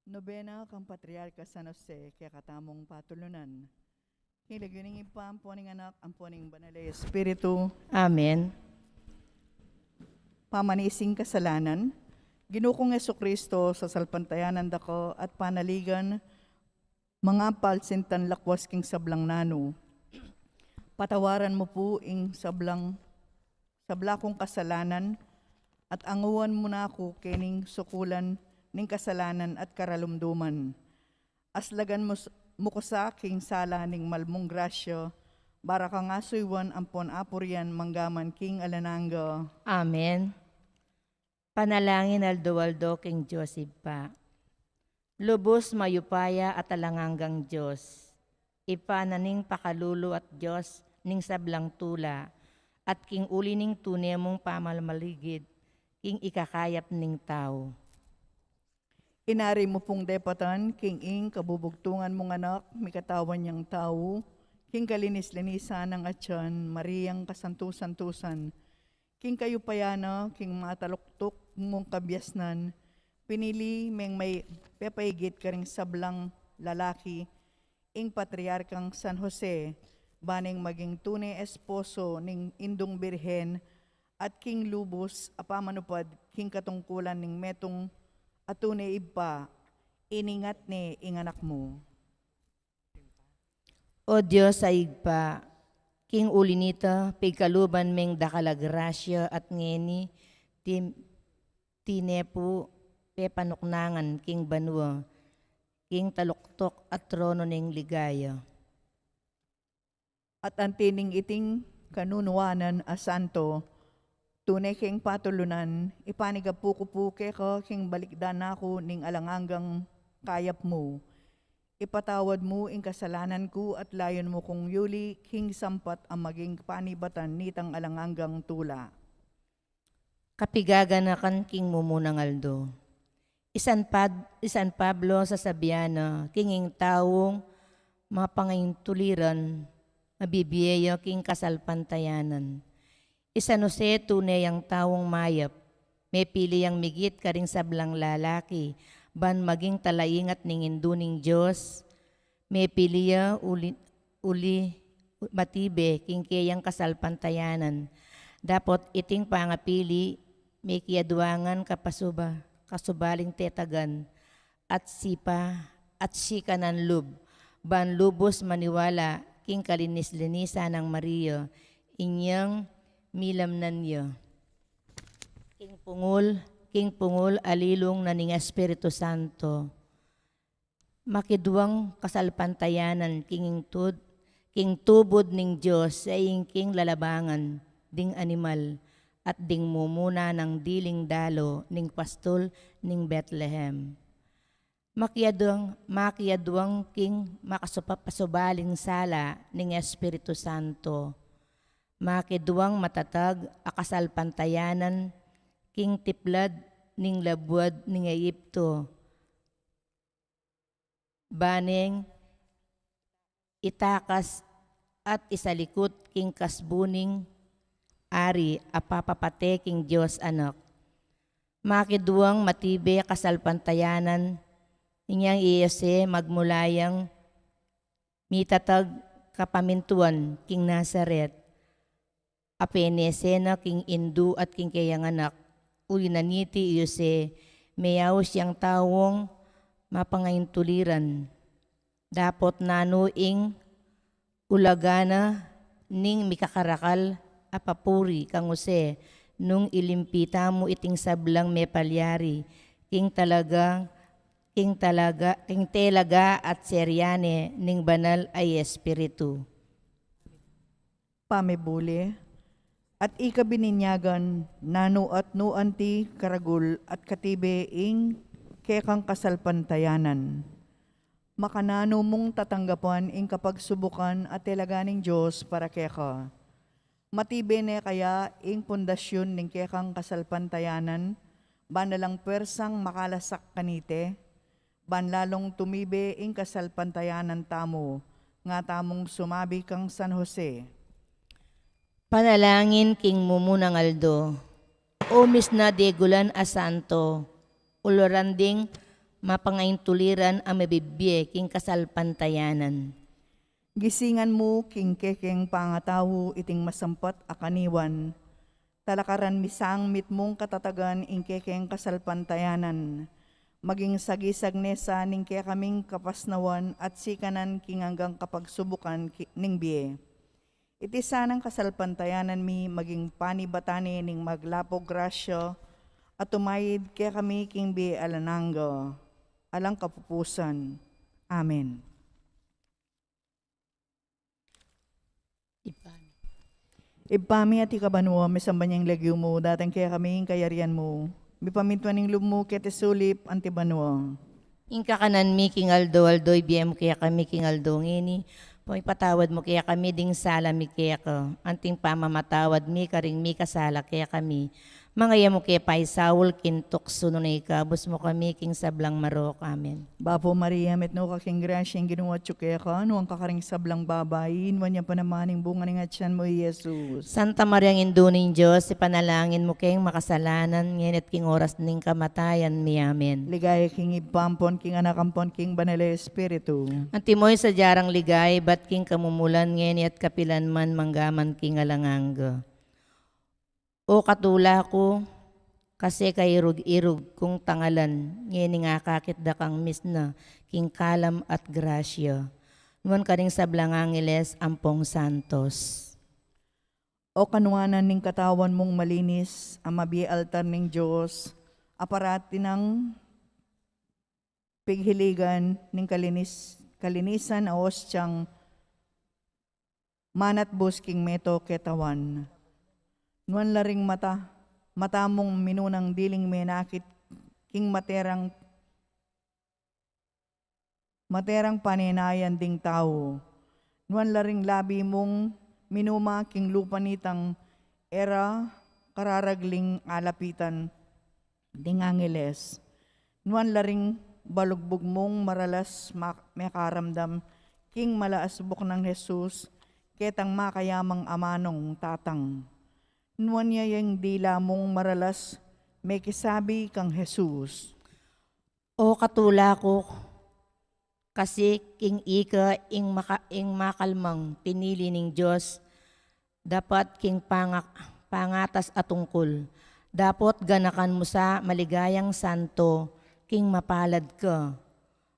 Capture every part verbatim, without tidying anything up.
Nobena kang Patriarka San Jose, kekatamung patulunan. King lagyu ning Ibpa, ampo ning Anak, ampo ning Banal a Espiritu. Amen. Pamanising kasalanan. Ginu kung Jesucristo, sasalpantayanan da ka at panaligan, mangapal sintan lakwas king sablang nanu. Patawaran mu pu ing sablang, sabla kung kasalanan, at anguan mu na ku kening sukulan ning kasalanan at karalumduman. Aslagan mu s-, mu ku sa king sala ning mal mung grasya, bara kang asuyuan ampon apurian manggaman king alang angga. Amen. Panalangin aldo-aldo king Dios Ibpa. Lubus mayupaya at alang anggang Dios, Ibpa na ning pakalulu at Dios ning sablang tula, at king uli ning tune mung pamamaligid king ikakayap ning tau. Inari mu pung depatan king ing kabubugtungan mung Anak, mikatawan yang tau, king kalinis-linisan nang atyan, Mariang kasantu-santusan, king kayupayan na, king mataluktuk mung kabiasnan, pinili meng may pepaigit karing sablang lalaki, ing Patriarkang San Jose, ba neng maging tune esposo ning Indung Birhen, at king lubus a pamanupad king katungkulan ning metung a tune Ibpa, iningat ne ing Anak mu. O Dios a Ibpa, king uli nita, pigkaluban meng dakal a grasya at ngeni, ti-, tine pu pepanuknangan king banua, king taluktuk a trono ning ligaya. At anti ning iting kanunuanan a santo, tune keng patulunan, ipanigapu ku pu keka king balikdan na ku ning alang anggang kayap mu. Ipatawad mu ing kasalanan ku at layun mu kung yuli king sampat a maging panibatan nitang alang anggang tula. Kapigaganakan king mumunang aldo. I San Pad-, i San Pablo sasabian na, king ing taung mapangaintuliran, mabibie ya king kasalpantayanan. I San Jose tune yang taung mayap, mepili yang migit karing sablang lalaki, ban maging talaingat ning Indu ning Dios, mepili ya uli, uli matibe king keyang kasalpantayanan. Dapot iting pangapili, mekiaduangan kapasuba, kasubaling tetagan, at sipa, at sikanan lub, ban lubus maniwala king kalinis-linisan nang Maria, inyang milamnan ya. King pungul, king pungul a lilung na ning Espiritu Santo. Makiduang kasalpantayanan king tud-, king tubud ning Dios, sa ing king lalabangan ding animal at ding mumuna nang diling dalo ning pastul ning Betlehem. Makiaduang, makiaduang king makasupa-, pasubaling sala ning Espiritu Santo. Makiduang matatag a kasalpantayanan king tiplad ning labuad ning Egipto. Ba neng itakas at isalikut king kasbu ning ari a papapate king Dios Anak. Makiduang matibe kasalpantayanan, inyang i Jose magmula yang mitatag kapamintuan king Nazaret. Apenese na king indu at king keyang anak, uli na niti i Jose, meyaus yang taung mapangaintuliran. Dapot nanu ing ulaga na ning mikakarakal a papuri kang Jose, nung ilimpi tamu iting sablang mepalyari king talaga, king talaga, king telaga at serya ne ning banal a Espiritu. Pamibule, at ika bininyagan, nanu at nu anti karagul at katibe ing kekang kasalpantayanan. Makananu mung tatanggapan ing kapagsubukan a telaga ning Dios para keka. Matibe ne kaya ing pundasyun ning kekang kasalpantayanan, bana lang pwersang makalasak kanite? ban lalung tumibe ing kasalpantayanan tamu. Nga tamung sumabi kang San Jose. Panalangin king mumunang aldo. O misna degulan a santo, uluran ding mapangaintuliran a mabibie king kasalpantayanan. Gisingan mu king kekeng pangatau iting masampat a kaniwan. Talakaran mi sang mitmung katatagan ing kekeng kasalpantayanan. Maging sagisag ne sa ning kekaming kapasnawan at sikanan king anggang kapagsubukan ki-, ning bie. Iti sanang kasalpantayanan mi maging panibatan ne ning maglapug grasya at tumayid kekami king bie alang angga, alang kapupusan. Amen. Ibpa mi. Ibpa mi, atiu ka banua, misamban ya ing lagyu mu, datang kekami ing kayarian mu. Mipamintuan ing lub mu keti sulip anti banua. Ing kakanan mi king aldo-aldo ibie mu kekami king aldo ngeni. Pamipatawad mu kekami ding sala mi keka, anting pamamatawad mi karing mikasala kekami. Manga e mu ke paisaul king tuksu, nune ikabus mu kami king sablang marok. Amen. Bapu Maria, mitmu ka king grasya, ing Ginu atyu keka, nuan ka karing sablang babai, nuan ya pa naman ing bunga ning atyan mu, i Jesus. Santa Maria, Indu ning Dios, ipanalangin mu keng makasalanan, ngeni at king oras ning kamatayan mi. Amen. Ligaya king Ibpa ampon king Anak ampon king Banal a Espiritu. Antimo ing sadya rang ligaya ibat king kamumulan, ngeni at kapilan man, mangga man king alang angga. O katula ku, kasi kairug-irug kung tangalan, ngening akakit da kang misna king kalam at grasya, nuan karing sablang angeles ampong santos. O kanuanan ning katawan mung malinis, a mabie altar ning Dios, a parati nang pighiligan ning kalinis-, kalinisan a ostiang manatbus king meto ketawan. Nuan la ring mata, mata mung minunang diling menakit king materang, materang panenayan ding tau. Nuan la ring labi mung minuma king lupa nitang e ra kararagling alapitan ding angeles. Nuan la ring balugbug mung maralas ma-, mekaramdam king malaasbuk nang Jesus, ketang makayamang amanung tatang. Nuan ya ing dila mung maralas mekisabi kang Jesus. O katula ku, kasi king ika ing maka-, ing makalmang pinili ning Dios, dapat king panga-, pangatas a tungkul. Dapot ganakan mu sa maligayang santo king mapalad ka.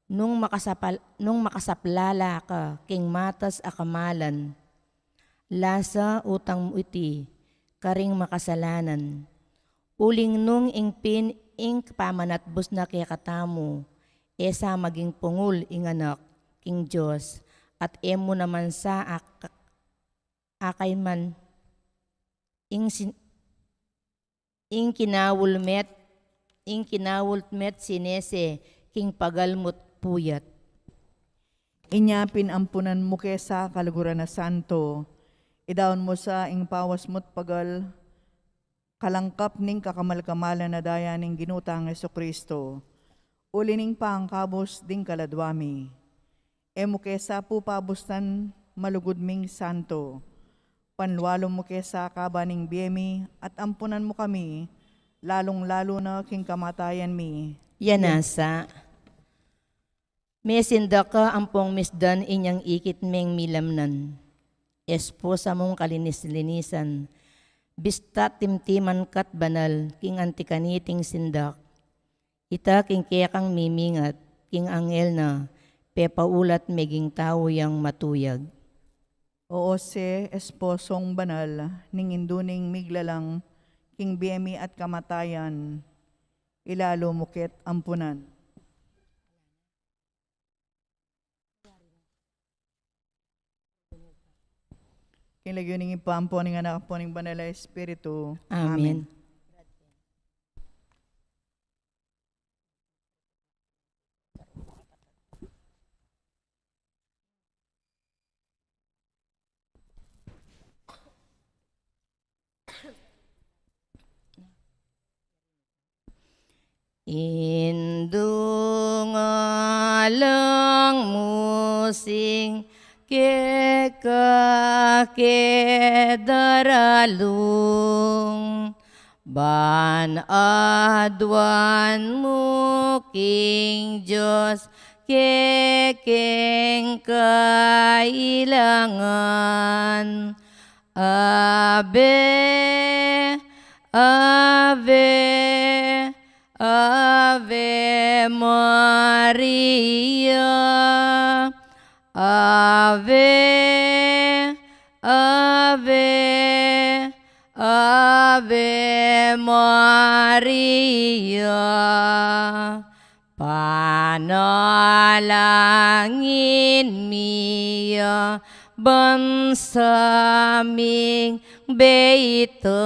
Nung makasapal-, nung makasaplala ka king matas a kamalan, lasa utang mu iti karing makasalanan. Uling nung ing pin-, ing pamanatbus na kekatamu, e sa maging pungul ing Anak king Dios, at e mu naman sa ak-, akay man ing sin-, ing kinaulmet, ing kinaulmet sinese king pagal mu't puyat. Inya pin ampunan mu ke sa kaluguran a santo, idaun mu sa ing pawas mu't pagal, kalangkap ning kakamal-kamalan a daya ning Ginu tang Jesucristo, uli ning pangkabus ding kaladwa mi. E mu ke sa pupabustan malugud ming santo. Panlualu mu ke sa kaba ning bie mi, at ampunan mu kami, lalung-lalu na king kamatayan mi. Ya nasa. Mesindak ka ampong misdan inyang ikit meng milamnan. Esposa mung kalinis-linisan, bista timtiman ka't banal king anti kaniting sindak. Ita king kekang mimingat, king anghel na pepaulat meging tau yang matuyag. O Jose, esposong banal ning Indu ning Miglalang, king bie mi at kamatayan, ilalu mu ke't ampunan. King lagyu ning Ibpa, ampo ning Anak, ampo ning Banal a Espiritu. Amen. Amen. Indu nga Musing keka ke daralung, ban aduan mu king Dios kekeng kailangan. Ave, Ave, Ave Maria. Ave, Ave, Ave Maria. Panalangin mi ya bansa ming beitan,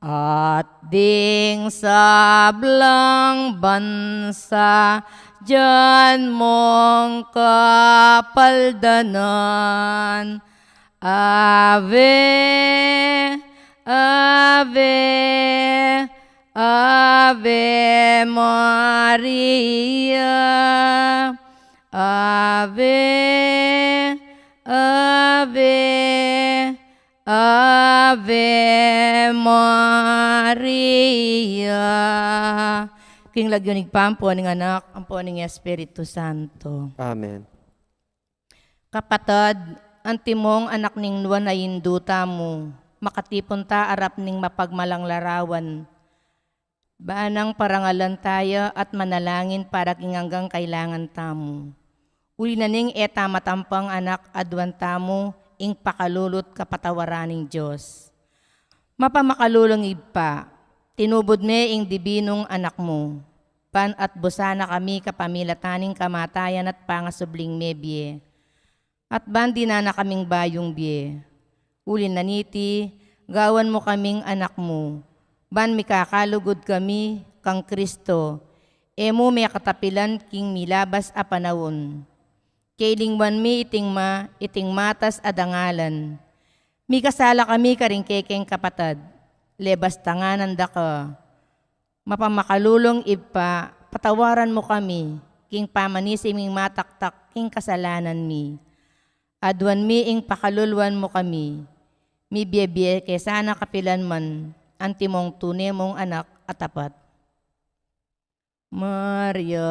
at ding sablang bansa dian mong kapaldanan. Ave, Ave, Ave Maria. Ave, Ave, Ave Maria. King lagyu ning Ibpa, ampo ning Anak, ampo ning Espiritu Santo. Amen. Kapatad, antimong anak ning nuan a indu tamu, makatipun ta arap ning mapagmalang larawan. Banang parangalan taya at manalangin para king anggang kailangan tamu. Uli na ning e ta matampang anak, aduan tamu ing pakalulu at kapatawaran ning Dios. Mapamakalulung Ibpa, tinubud me ing dibinung Anak mu, ban atbusan na kami kapamilatan ning kamatayan at pangasubling mebie, at ban dinan na kaming bayung bie. Uli na niti, gawan mu kaming anak mu, ban mikakalugud kami kang Kristo, e mu mekatapilan king milabas a panaun. Kailingwan mi iting ma-, iting matas a dangalan. Mikasala kami karing kekeng kapatad, lebas tanganan da ka. Mapamakalulung Ibpa, patawaran mu kami king pamanisi ming mataktak king kasalanan mi. Aduan mi ing pakaluluan mu kami. Mibie-bie ke sana kapilan man, antimong tune mung anak a tapat. Maria,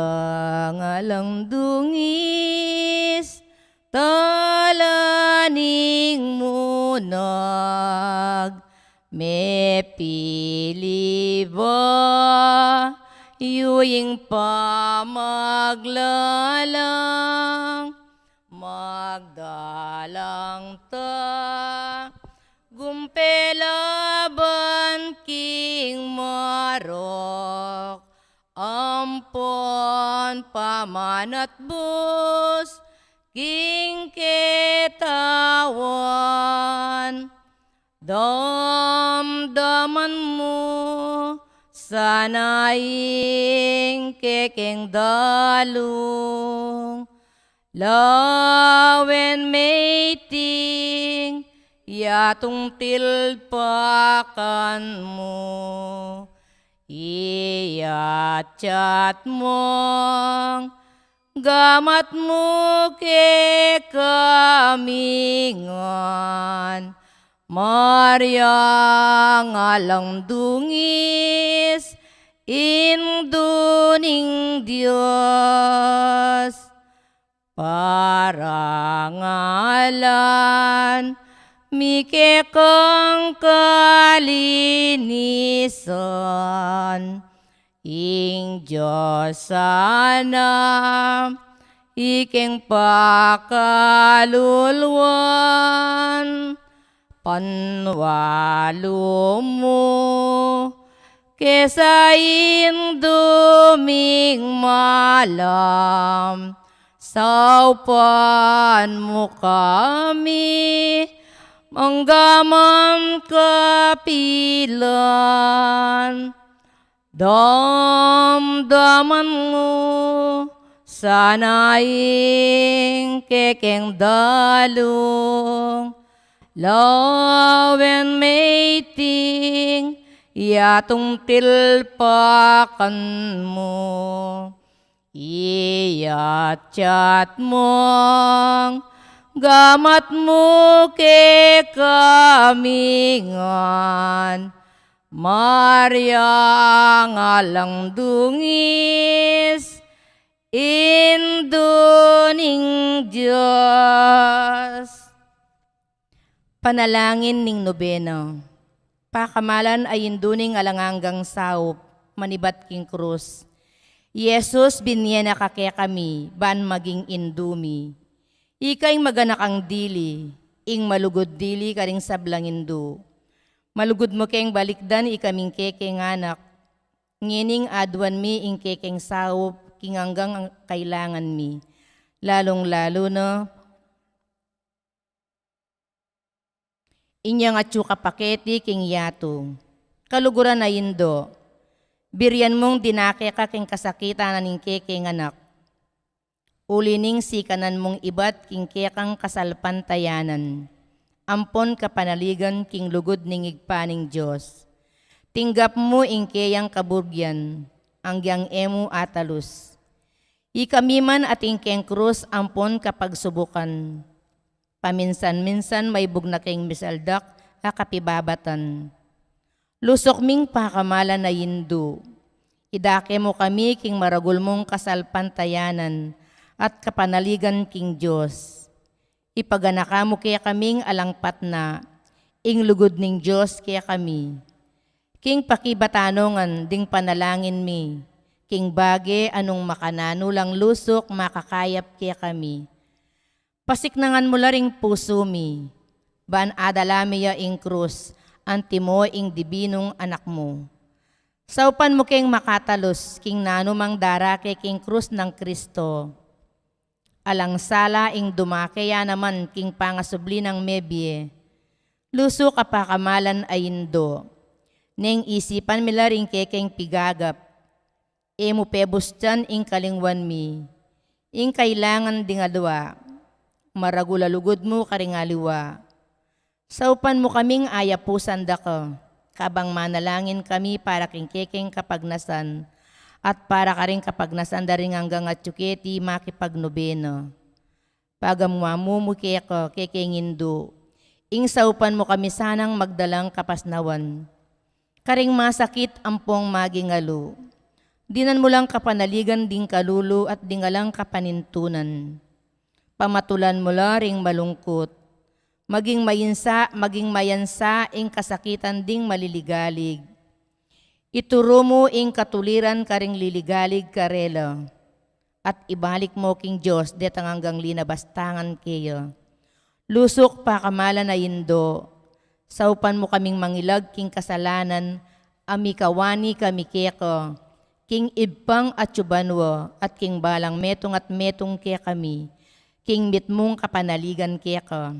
ngalang dungis, tala ning munag, mepili bayu ing pamaglalang, magdalang ta gumpe laban king marok, ampon pamanatbus king ketawan. Damdaman mu sana ing kekeng dalung, lawen me iting yatung tilpakan mu. Iyatyat mung gamat mu kekami ngan, Maria, ngalang dungis, Indu ning Dios. Parangalan mi kekang kalinisan, ing Dios sana ikeng pakaluluan, panwalu mu ke sa Indu ming malam, saupan mu kami manggaman kapilan. Damdaman mu sana ing kekeng dalung, lawen me iting yatung tilpakan mu. Iyatyat mung gamat mu kekami ngan, Maria, alang dungis, Indu ning Dios. Panalangin ning nobena. Pakamalan a Indu ning alang anggang saup, manibat king krus. Jesus, binie na ka kekami, ban maging Indu mi. Ika ing maganakang dili, ing malugud dili karing sablang indu. Malugud mu keng balikdan ikaming kekeng anak. Ngening aduan mi ing kekeng saup, king anggang kailangan mi. Lalung-lalu na, inyang atyu ka paketi king yatu. Kaluguran a Indu, birian mung dinake ka king kasakitan na ning kekeng anak. Uli ning sikanan mung ibat king kekang kasalpantayanan, ampon kapanaligan king lugud ning Ibpa ning Dios. Tinggap mu ing keyang kaburgian, anggyang e mu atalus. Ikami man atin keng krus ampon kapagsubukan. Paminsan-minsan maibug na keng misaldak a kapibabatan. Lusuk ming pakamalan a Indu. Idake mu kami king maragul mung kasalpantayanan at kapanaligan king Dios. Ipaganaka mu kekaming alang patna, ing lugud ning Dios kekami. King pakibatan ngan ding panalangin mi, king bage a nung makananu lang lusuk makakayap kekami. Pasiknangan mu la ring pusu mi, ban adala mi ya ing krus, antimo ing dibinung anak mu. Saupan mu keng makatalus, king nanu mang darake king krus nang Kristo. Alang sala ing dumake ya naman king pangasubli nang mebie. Lusuk a pakamalan a Indu. Neng isipan mi la ring kekeng pigagap. E mu pebustian ing kalingwan mi. Ing kailangan ding aliwa. Maragul a lugud mu karing aliwa. Saupan mu kaming ayapusan da ka, kabang manalangin kami para king kekeng kapagnasan, at para karing kapagnasan da ring anggang atyu keti makipagnobena. Pagamuan mu mu keka, kekeng Indu, ing saupan mu kami sanang magdalang kapasnawan. Karing masakit ampong maging alu. Dinan mu lang kapanaligan ding kalulu at ding alang kapanintunan. Pamatulan mu la ring malungkut. Maging mayinsa, maging mayansa ing kasakitan ding maliligalig. Ituru mu ing katuliran karing liligalig karela. At ibalik mu king Dios detang anggang linabastangan keya. Lusuk pakamalan a Indu, saupan mu kaming mangilag king kasalanan a mikawani kami keka, king Ibpang atyu banua, at king balang metung at metung kekami, king mitmung kapanaligan keka.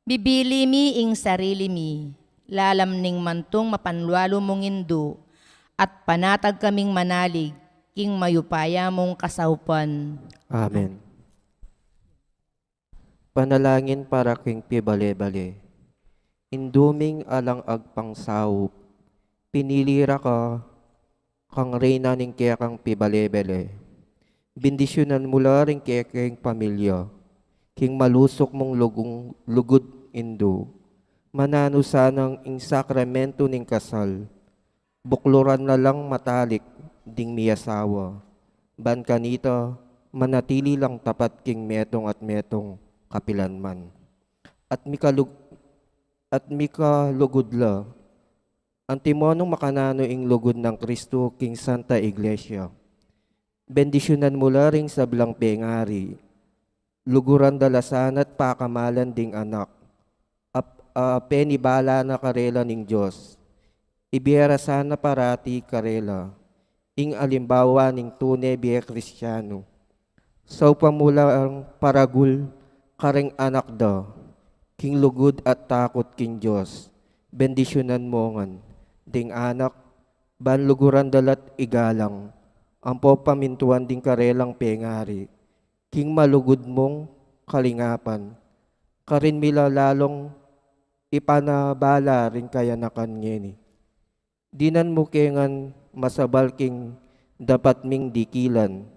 Bibili mi ing sarili mi, lalam ning mantung mapanlualu mung Indu, at panatag kaming manalig, king mayupaya mung kasaupan. Amen. Panalangin para king pibale-bale. Indu ming alang agpang saup, pinili ra ka kang reyna ning kekang pibale-bale. Bendisyunan mu la ring kekeng pamilya, king malusuk mung lugung, lugud Indu. Mananu sanang ing sakramentu ning kasal, bukluran na lang matalik ding miyasawa. Ban kanita, manatili lang tapat king metung at metung kapilanman. At mikalug-, at mikalugud la, antimo nung makananu ing lugud nang Kristu king Santa Iglesia. Bendisyunan mu la ring sablang pengari, luguran da la sana't pakamalan ding anak, ap-, a penibala na karela ning Dios. Ibie ra sana parati karela ing alimbawa ning tune bie Kristianu. Saupan mu lang paragul karing anak da king lugud at takut king Dios. Bendisyunan mu ngan ding anak, ban luguran da la't igalang, ampo pamintuan ding karelang pengari king malugud mung kalingapan, karin mi la lalung ipanabala ring kayanakan ngeni. Dinan mu ke ngan masabal king dapat ming dikilan,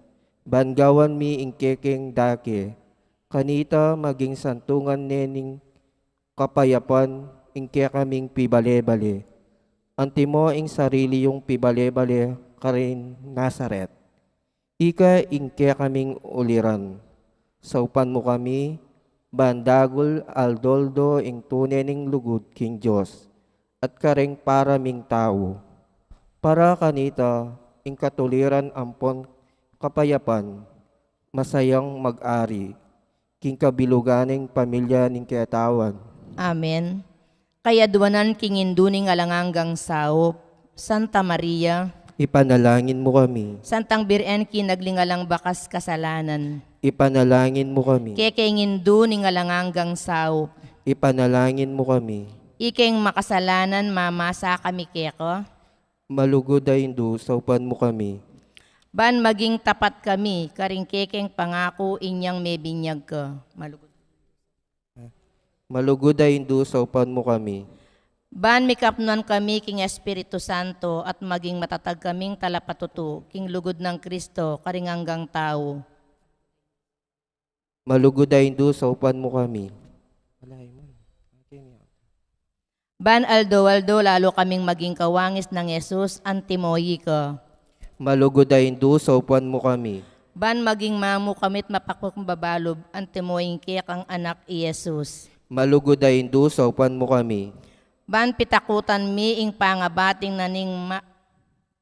Ban gawan mi ing kekeng dake, kanita maging santungan ne ning kapayapan ing kekaming pibale-bale. Antimo ing sarili yung pibale-bale karin Nazaret. Ika ing kekaming uliran. Saupan mu kami, ban dagul aldo-aldo ing tune ning lugud king Dios, at kareng para ming tau. Para kanita, ing katuliran ampon kapayapan, masayang mag-ari, king kabilugan ning pamilya ning katawan. Amen. Kayadwanan king Indu ning alang anggang saup, Santa Maria. Ipanalangin mu kami. Santang Birhen king naglingalang bakas kasalanan. Ipanalangin mu kami. Kekeng Indu ning alang anggang saup. Ipanalangin mu kami. Ikeng makasalanan mamasa kami keka. Malugud a Indu, saupan mu kami. Ban maging tapat kami, karing kekeng pangaku inyang mebinyag ka. Malugud. Malugud a Indu, saupan mu kami. Ban mikapnuan kami king Espiritu Santo at maging matatag kaming talapatutu king lugud nang Kristo karing anggang tau. Malugud a Indu, saupan mu kami. Ban aldo-aldo lalu kaming maging kawangis nang Jesus, antimo ika. Malugud a Indu, saupan mu kami. Ban maging mamu kami't mapakung babalub, antimo ing kekang anak i Jesus. Malugud a Indu, saupan mu kami. Ban pitakutan mi ing pangabating na ning ma-,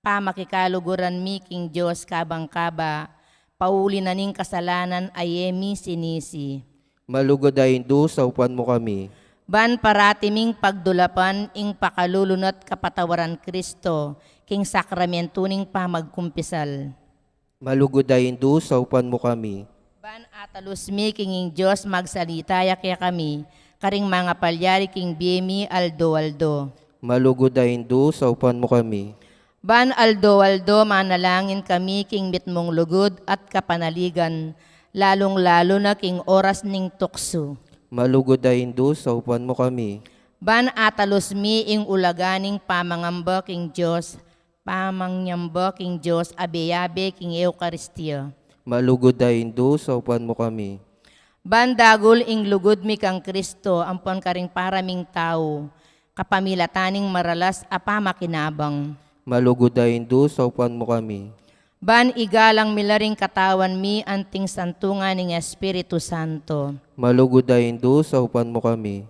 pamakikaluguran mi king Dios kabang kaba, pauli na ning kasalanan a e mi sinisi. Malugud a Indu, saupan mu kami. Ban parati ming pagdulapan ing pakalulu na't kapatawaran Kristo, king sakramentu ning pamagkumpisal. Malugud a Indu, saupan mu kami. Ban atalus mi king ing Dios magsalita ya kekami, karing mangapalyari king bie mi aldo-aldo. Malugud a Indu, saupan mu kami. Ban aldo-aldo manalangin kami king mitmung lugud at kapanaligan, lalung-lalu na king oras ning tuksu. Malugud a Indu, saupan mu kami. Ban atalus mi ing ulaga ning pamangamba king Dios, pamanyamba king Dios abe-abe king Eukaristia. Malugud a Indu, saupan mu kami. Ban dagul ing lugud mi kang Kristo ampon karing para ming tau, kapamilatan ning maralas a pamakinabang. Malugud a Indu, saupan mu kami. Ban igalang mi la ring katawan mi anting santungan ning Espiritu Santo. Malugud a Indu, saupan mu kami.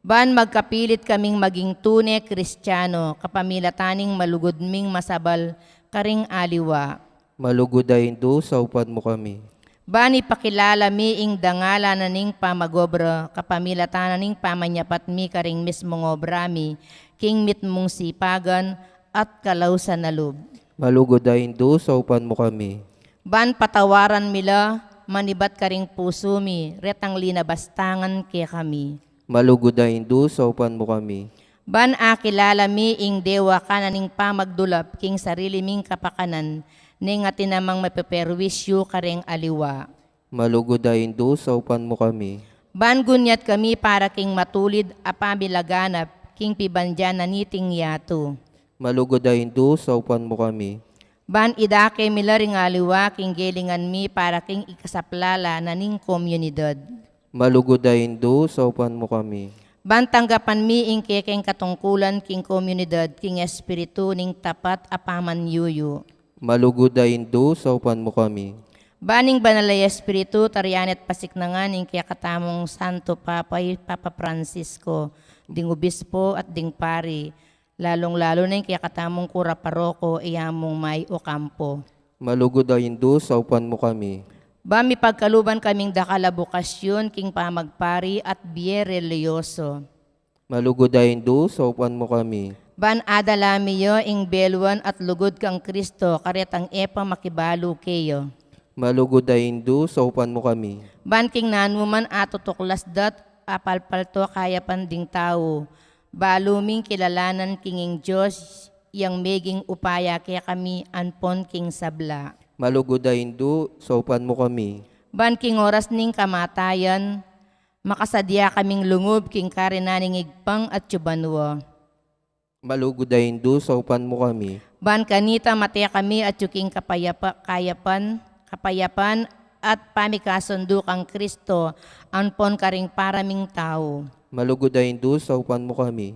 Ban magkapilit kaming maging tune Kristiano, kapamilatan ning malugud ming masabal karing aliwa. Malugud a Indu, saupan mu kami. Ban ipakilala mi ing dangalan na ning pamagobra, kapamilatan na ning pamanyapat mi karing mismung obra mi, king mitmung sipagan at kalausan a lub. Malugud a Indu, saupan mu kami. Ban patawaran mi la, manibat karing pusu mi, retang linabastangan kekami. Malugud a Indu, saupan mu kami. Ban akilala mi ing dewa kanan ning pamagdulap king sarili ming kapakanan, neng atin namang mapeperwisyu kareng aliwa. Malugud a Indu, saupan mu kami. Ban gunyat kami para king matulid a pamilaganap, king pibandian na niting yatu. Malugud a Indu, saupan mu kami. Ban idake mi la ring aliwa king gelingan mi para king ikasaplala na ning komunidad. Malugud a Indu, saupan mu kami. Ban tanggapan mi ing kekeng katungkulan king komunidad king espiritu ning tapat a pamanyuyu. Malugud a Indu, saupan mu kami. Ban ing Banal a Espiritu tarian at pasiknangan ing kekatamung Santo Papa, i Papa Francisco, ding obispo at ding pari, lalung-lalu na ing kekatamung kura paroko, i Among May Ocampo. Malugud a Indu, saupan mu kami. Ban mipagkaluban kaming dakal a bokasyun king pamagpari at bie relihiyoso. Malugud a Indu, saupan mu kami. Ban adala mi ya ing beluan at lugud kang Kristo, karetang e pa makibalu keya. Malugud a Indu, saupan mu kami. Ban king nanuman a tutuklas da't apalpalto kayapan ding tau, balu ming kilalanan king ing Dios yang meging upaya kekami ampon king sabla. Malugud a Indu, saupan mu kami. Ban king oras ning kamatayan, makasadya kaming lungub king karinan ning Ibpang atyu banua. Malugud a Indu, saupan mu kami. Ban kanita mate kami atyu king kapayapa-, kayapan, kapayapan at pamikasundu kang Kristo, ampon karing para ming tau. Malugud a Indu, saupan mu kami.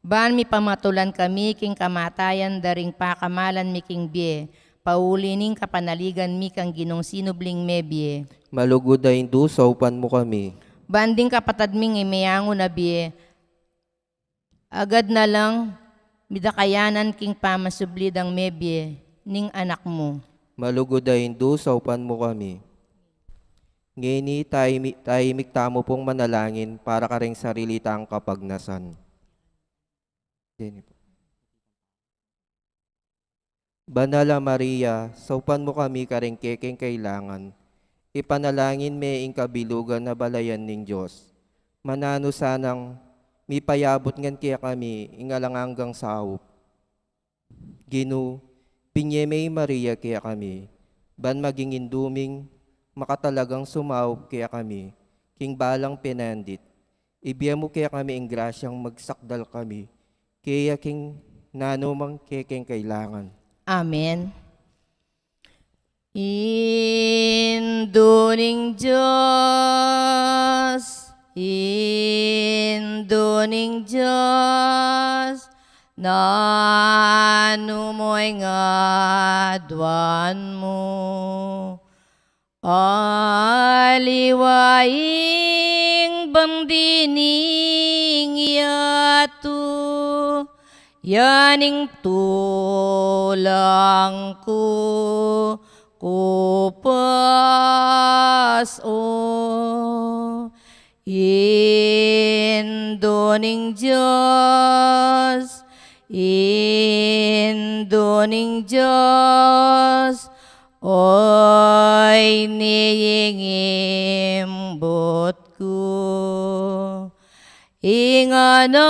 Ban mipamatulan kami king kamatayan da ring pakamalan mi king bie, pauli ning kapanaligan mi kang Ginung sinubling mebie. Malugud a Indu, saupan mu kami. Ban ding kapatad ming meangu na bie, agad na lang midakayanan king pamasubli dang mebie ning Anak mu. Malugud a Indu, saupan mu kami. Ngeni, taimi-, taimik tamu pung manalangin para karing sarili tang kapagnasan. Ngeni po. Banal a Maria, saupan mu kami karing kekeng kailangan. Ipanalangin me ing kabilugan a balayan ning Dios. Mananu sanang mipayabut ngan kekami ing alang anggang saup. Ginu, binye me i Maria kekami, ban maging Indu ming makatalagang sumaup kekami king balang penandit. Ibie mu kekami ing grasyang magsakdal kami keya king nanumang kekeng kailangan. Amen. Indu ning Dios, Indu ning Dios, nanu mo ing aduan mu? Aliwa ing bandi ning yatu, ya ning tulang ku kupas o. Indu ning Dios, Indu ning Dios, oy ni ing imbut ku. Ing Anak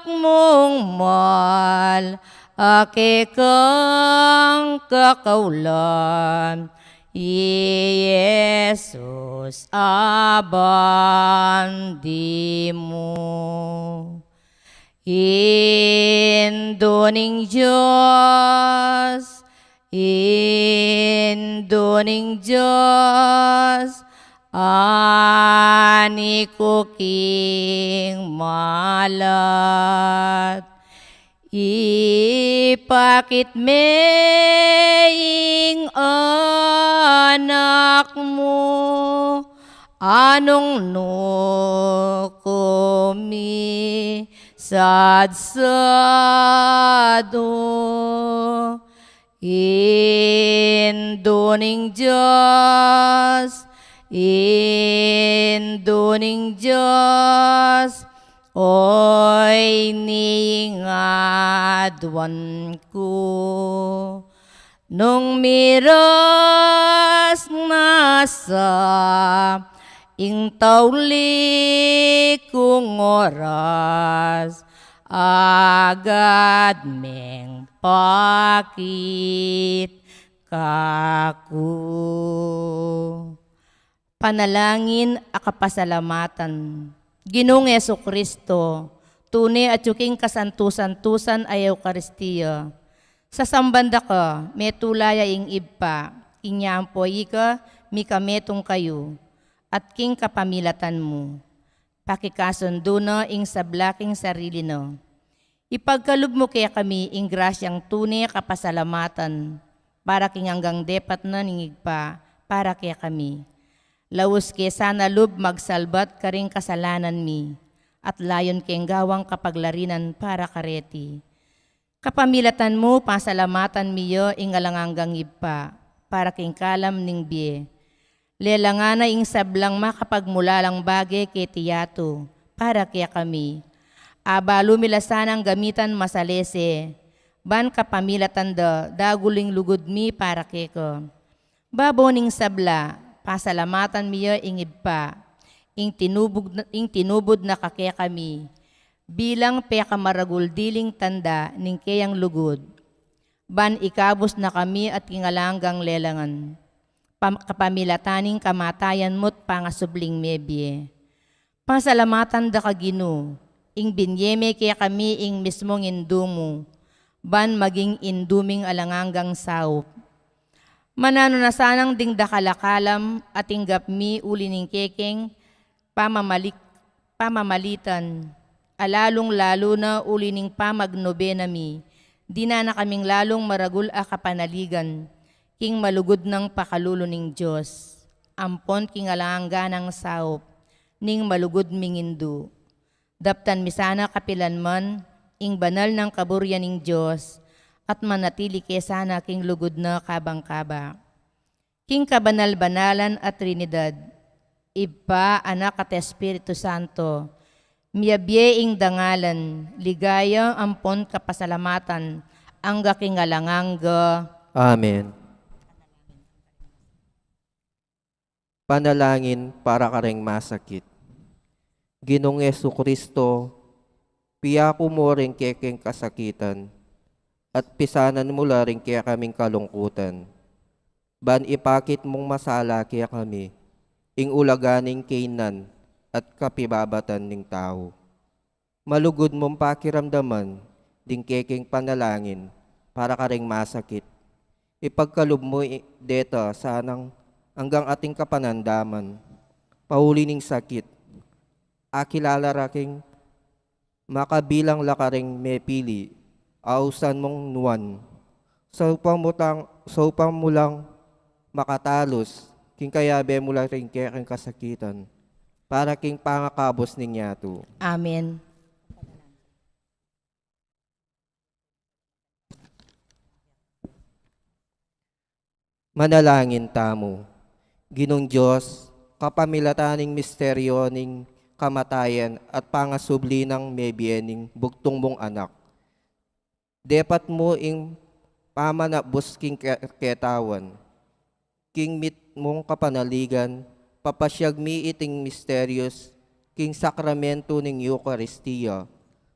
mung mal a kekang kakaulan, i Jesus a bandi mu. Indu ning Dios, Indu ning Dios, ani ku king malat. Ipakit me ing Anak mu, a nung nu ku misadsad o. Indu ning Dios, Indu ning Dios, oy ni ing aduan ku. Nung miras na sa ing tauli kung oras, agad meng pakit kaku. Panalangin a kapasalamatan. Ginung Jesucristo, tune atyu king kasantu-santusan a Eukaristia. Sasamban da ka, metula ya ing Ibpa, inya ampo ika, mikametung kayu, at king kapamilatan mu. Pakikasundu na ing sabla king sarili na. Ipagkalub mu kekami ing grasyang tune kapasalamatan, para king anggang depat na ning Ibpa, para kekami. Laus ke sana lub magsalbat karing kasalanan mi, at layun keng gawang kapaglarinan para kareti. Kapamilatan mu, pasalamatan mi ya ing alang anggang Ibpa, para king kalam ning bie. Lelangan na ing sablang makapagmulalang bage keti yatu, para kekami. Abalu mi la sanang gamitan masalese, ban kapamilatan da, dagul ing lugud mi para keka. Babo ning sabla, pasalamatan mi ya ing Ibpa, ing tinubud na, ing tinubud na kakekami, bilang pekamaragul diling tanda ning keyang lugud. Ban ikabus na kami at king alang anggang lelangan, pam-, kapamilatan ning kamatayan mu't pangasubling mebie. Pasalamatan da ka Ginu, ing binye me kekami ing mismung Indu mu, ban maging Indu ming alang anggang saup. Mananu na sanang ding dakal a kalam a tinggap mi uli ning kekeng pamamalik-, pamamalitan, a lalung-lalu na uli ning pamagnobena mi, dinan na kaming lalung maragul a kapanaligan, king malugud nang pakalulu ning Dios, ampon king alang angga nang saup ning malugud ming Indu. Daptan mi sana kapilan man ing banal nang kaburian ning Dios, at manatili ke sana king lugud na kabang-kaba. King kabanal-banalan a Trinidad, Ibpa, Anak, at Espiritu Santo, miyabie ing dangalan, ligaya ampon kapasalamatan, angga king alang angga. Amen. Panalangin para karing masakit. Ginung Jesucristo, piyaku mu ring kekeng kasakitan, at pisanan mu la ring kekaming kalungkutan. Ban ipakit mung masala kekami, ing ulaga ning kainan at kapibabatan ning tau. Malugud mung pakiramdaman ding kekeng panalangin para karing masakit. Ipagkalub mu i-, deta sanang anggang ating kapanandaman. Pauli ning sakit, akilala ra king makabilang la karing mepili, ausan mung nuan. Saupan mu tang, saupan mu lang makatalus, king kayabe mu la ring kekeng kasakitan, para king pangakabus ning yatu. Amen. Manalangin tamu. Ginung Dios, kapamilatan ning misteryo ning kamatayan at pangasubli nang mebie ning bugtung mung Anak, depat mu ing pamanabus king ke-, ketawan. King mitmung kapanaligan, papasyag mi iting misterios king sakramentu ning Eukaristia.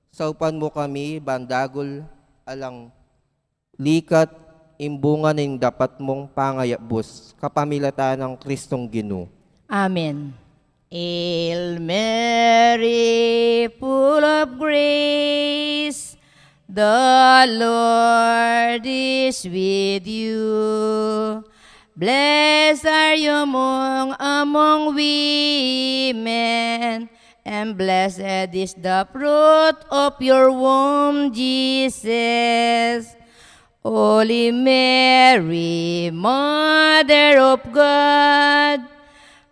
Saupan mu kami ban dagul alang likat ing bunga ning dapat mung pangayabus, kapamilatan nang Kristong Ginu. Amen. Hail Mary, full of grace, the Lord is with you. Blessed are you among, among women, and blessed is the fruit of your womb, Jesus. Holy Mary, Mother of God,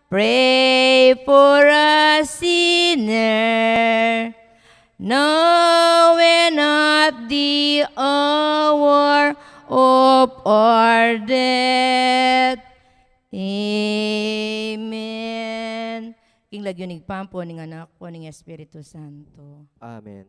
pray for us sinner, now and at the hour of our death. Amen. King lagyu ning Ibpa, ampo ning Anak, ampo ning Espiritu Santo. Amen.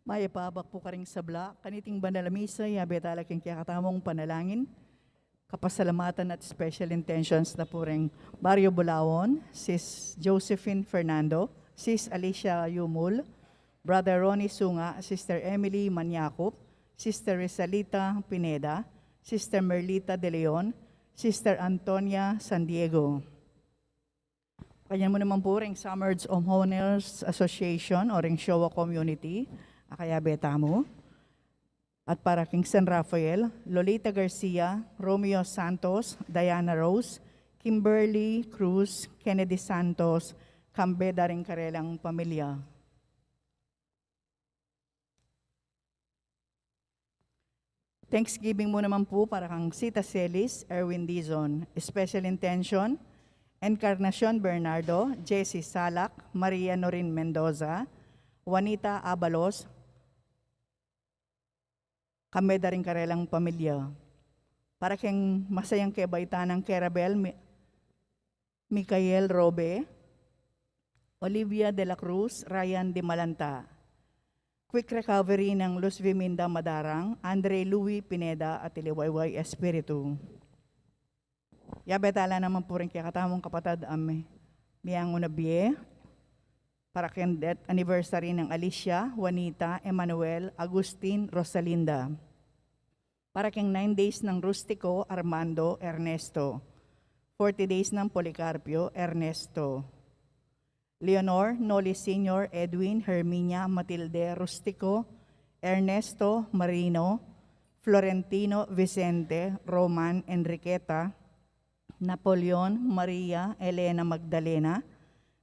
Mayap a abak pu karing sabla, kaniting banal a misa, yabe tala king kekatamung panalangin, kapasalamatan at special intentions na pu reng Barrio Bulaon, Sis Josephine Fernando, Sis Alicia Yumul, Brother Ronnie Sunga, Sister Emily Maniacup, Sister Rizalita Pineda, Sister Merlita De Leon, Sister Antonia San Diego. Kanyan mu naman pu ring Summer Homeowners Association o ring Showa Community, a kayabe tamu. At para king San Rafael, Lolita Garcia, Romeo Santos, Diana Rose, Kimberly Cruz, Kennedy Santos, kambe da ring karelang pamilya. Thanksgiving mu naman pu para kang Sita Celis, Erwin Dizon. Special intention, Encarnacion Bernardo, Jessie Salak, Maria Norin Mendoza, Juanita Abalos, kambe da ring karelang pamilya. Para keng masayang kebaitan nang Kerabel, Mi-, Michael Robe, Olivia de la Cruz, Ryan de Malanta. Quick recovery nang Luz Viminda Madarang, Andre Louis Pineda, at Iliwayway Espiritu. Yabe tala naman pu ring kekatamung kapatad a mi-, miyanguna bie. Para keng death anniversary nang Alicia, Juanita, Emmanuel, Agustin, Rosalinda. Para keng nine days nang Rustico, Armando, Ernesto. Forty days nang Policarpio, Ernesto. Leonor, Noli Senior, Edwin, Herminia, Matilde, Rustico, Ernesto, Marino, Florentino, Vicente, Roman, Enriqueta, Napoleon, Maria, Elena Magdalena,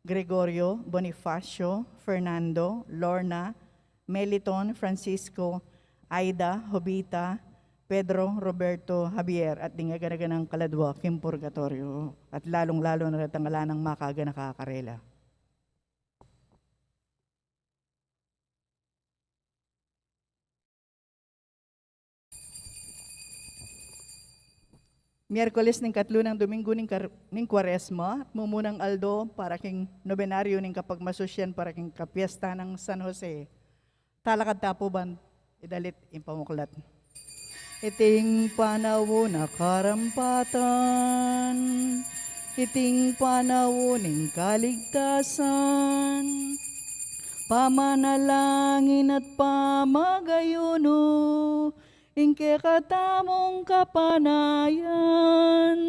Gregorio, Bonifacio, Fernando, Lorna, Meliton, Francisco, Aida, Jovita, Pedro, Roberto, Javier, at ding aganaganang kaladwa king purgatorio, at lalung-lalo na retang ala nang makaganaka karela. Miyerkules ning katlu nang Domingo ning kar-, ning Kuaresma, at mumunang aldo para king nobenaryo ning kapagmasusyan para king kapiesta nang San Jose. Talakad ta pu ban idalit ing pamuklat. Iting panaun a karampatan, iting panaun ning kaligtasan, pamanalangin at pamagayunu, ing kekatamung kapanayan.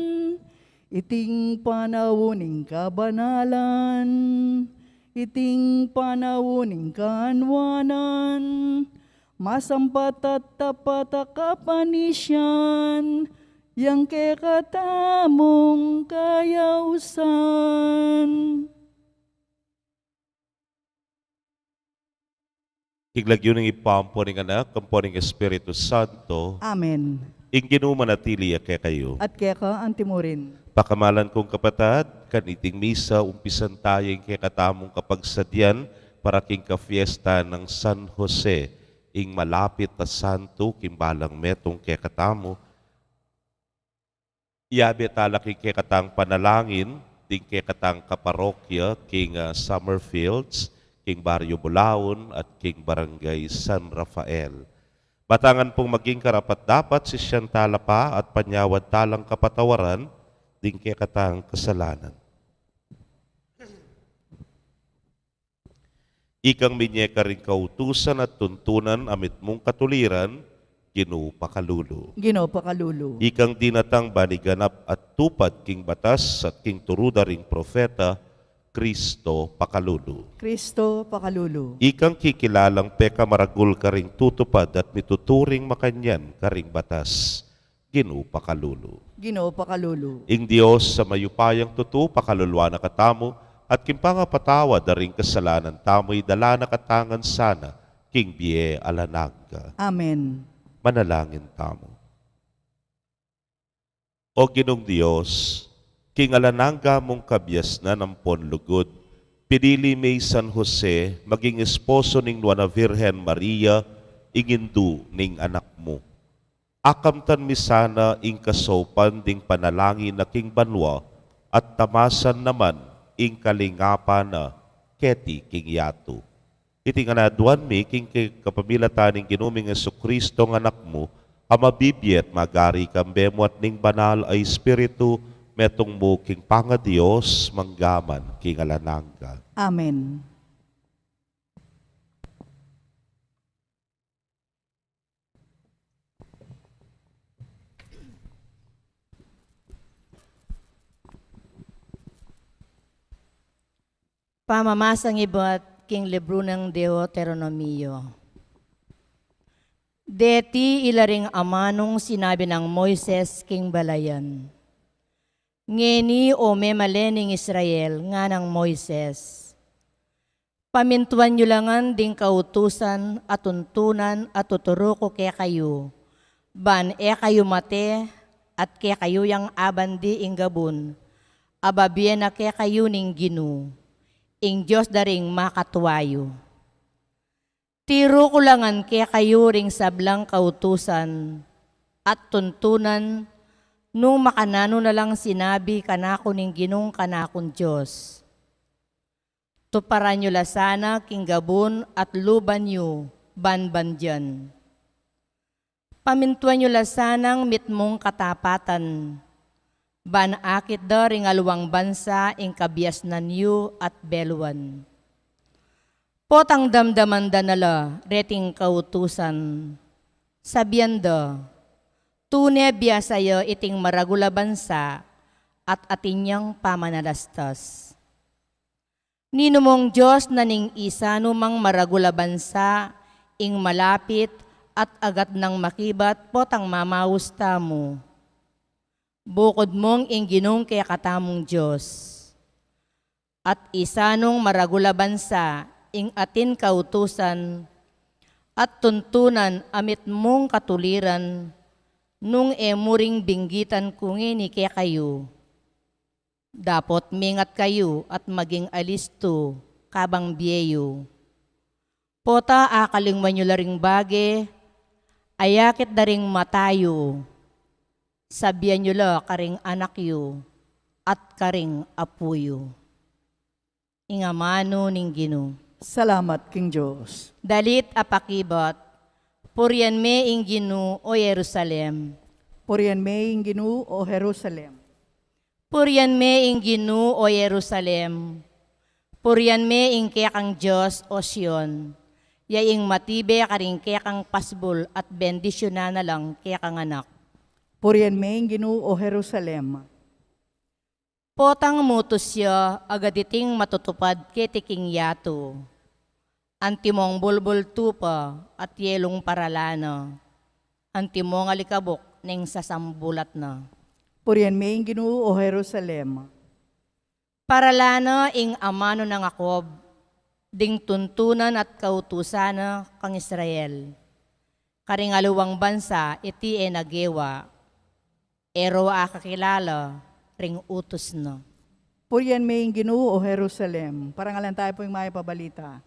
Iting panaun ning kabanalan, iting panaun ning kanuanan, masampat at tapat a kapanisyan, yang kekatamung kayausan. King lagyu ning Ibpa, ampo ning Anak, ampo ning Espiritu Santo. Amen. Ing Ginu manatili ya kekayu. At keka antimurin. Pakamalan kung kapatad, kaniting misa, umpisan taya ing kekatamung kapagsadyan para king kafiesta nang San Jose, ing malapit a santu king balang metung kekatamu. Yabe tala king kekatang panalangin, ding kekatang kaparokya, king, ah, Summerfields, king Baryo Bulaon, at king Barangay San Rafael. Matangan pung maging karapat-dapat, sisian tala pa at panyawad talang kapatawaran, ding kekatang kasalanan. Ikang minye karing kautusan at tuntunan a mitmung katuliran, Ginu pakalulu. Ginu pakalulu. Ikang dinatang ban iganap at tupad king batas at king turu da ring propeta, Kristo pakalulu. Kristo pakalulu. Ikang kikilalang pekamaragul karing tutupad at mituturing makanyan karing batas, Ginu pakalulu. Ginu pakalulu. Ing Dios a mayupayang tutu pakaluluan na katamu, at king pangapatawad da ring kasalanan tamu idala na katangan sana king bie alang angga. Amen. Manalangin tamu. O Ginung Dios, king alang angga mung kabiasnan ampon lugud, pinili me i San Jose maging esposo ning Nuan a Virgen Maria, ing indu ning Anak mu. Akamtan mi sana ing kasaupan ding panalangin na king banua, at tamasan naman ing kalingapan na keti king yatu. Iti ngan aduan mi king kapamilatan ning Ginu ming Jesucristo nga Anak mu, a mabibie at magari kambe mu at ning Banal a Espiritu, metung mu king pangaDios, mangga man king alang angga. Amen. Pamamasang ibat king libru nang Deuteronomio. Deti ila ring amanung sinabi nang Moises king balayan. Ngeni, o memalen ning Israel, nganang Moises, pamintuan yu la ngan ding kautusan a tuntunan a tuturu ku kekayu, ban e kayu mate, at kekayu yang abandi ing gabun a babie na kekayu ning Ginu, ing Dios da ring makatua yu. Tiru ku la ngan kekayu ring sablang kautusan at tuntunan, nung makananu na lang sinabi kanaku ning Ginung kanakung Dios. Tuparan yu la sana king gabun at luban yu ban bandian. Pamintuan yu la sanang mitmung katapatan, ban akit da ring aliwang bansa ing kabiasnan yu at beluan. Potang damdaman da na la reting kautusan, sabian da, tune biasa ya iting maragul a bansa at atin yang pamanalastas. Ninumung Dios na ning isanu mang maragul a bansa ing malapit at agat nang makibat potang mamaus tamu. Bukud mung ing Ginung kekatamung Dios. At isanung maragul a bansa ing atin kautusan at tuntunan a mitmung katuliran nung e mu ring binggitan ku ngeni kekayu. Dapot mingat kayu at maging alistu kabang bie yu. Pota akalingwan yu la ring bage a yakit da ring mata yu. Sabian yu la karing anak yu at karing apu yu. Ing amanu ning Ginu. Salamat king Dios. Dalit a pakibat. Purian me ing Ginu, o Jerusalem. Purian me ing Ginu, o Jerusalem. Purian me ing Ginu, o Jerusalem. Purian me ing kekang Dios, o Sion. Ya ing matibe karing kekang pasbul at bendisyunan na lang kekang anak. Purian me ing Ginu, o Jerusalem. Potang mutus ya agad iting matutupad keti king yatu. Antimong bulbul tupa at yelung paralana. Antimong alikabuk neng sasambulat na. Purian me ing Ginu, o Jerusalem. Paralana ing amanu nang Jacob, ding tuntunan at kautusan na kang Israel. Karing aliwang bansa iti e na gewa, e ro akakilala ring utus na. Purian me ing Ginu, o Jerusalem. Parangalan tayu pu ing Mayap a Balita.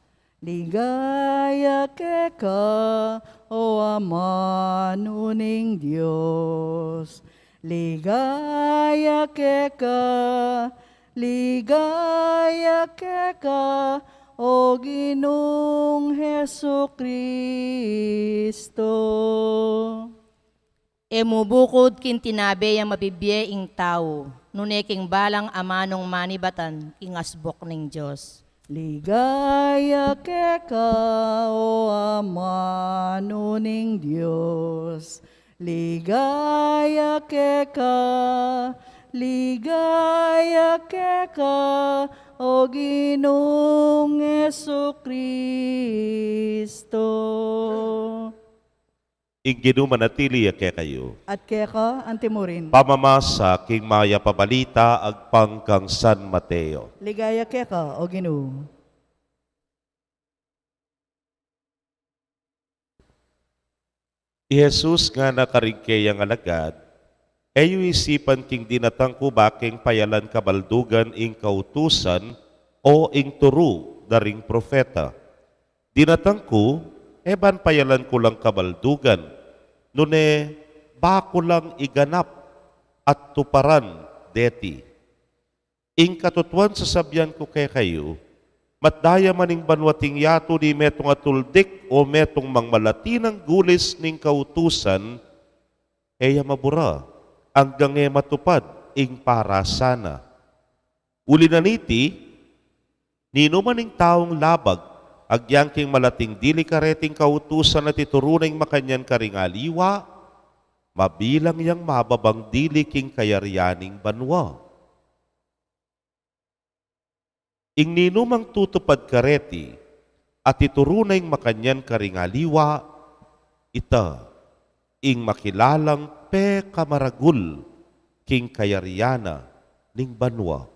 Ligaya keka, o amanu ning Dios. Ligaya keka, ligaya keka, o Ginung Jesucristo. E mu bukud king tinabe yang mabibie ing tau, nune king balang amanung manibatan king asbuk ning Dios. Ligaya keka, o amanu ning Dios. Ligaya keka, ligaya keka, o Ginung Jesucristo. Ing Ginu manatili ya kekayu. At keka antimurin. Pamamasa king Mayap a Balita agpang kang San Mateo. Ligaya keka, o Ginu. I Jesus ngana karing keyang alagad, e yu isipan king dinatang ku ba keng payalan kabaldugan ing kautusan o ing turu da ring propeta. Dinatang ku, e ban payalan ku lang kabaldugan, nune ba ku lang iganap at tuparan deti. Ing katutuan sasabian ku kekayu, Bat daya man ing banua ating yatu di metung a tuldik o metung mangmalati nang gulis ning kautusan, e ya mabura, anggang e matupad ing parasana. Uli na niti, ninuman ing taung labag, agyang king malating dili kareting kautusan at ituru na ing makanyan karing aliwa, mabilang yang mababang dili king kayarian ning banua. Ing ninumang tutupad kareti at ituru na ing makanyan karing aliwa, ita ing makilalang pekamaragul king kayarian na ning banua.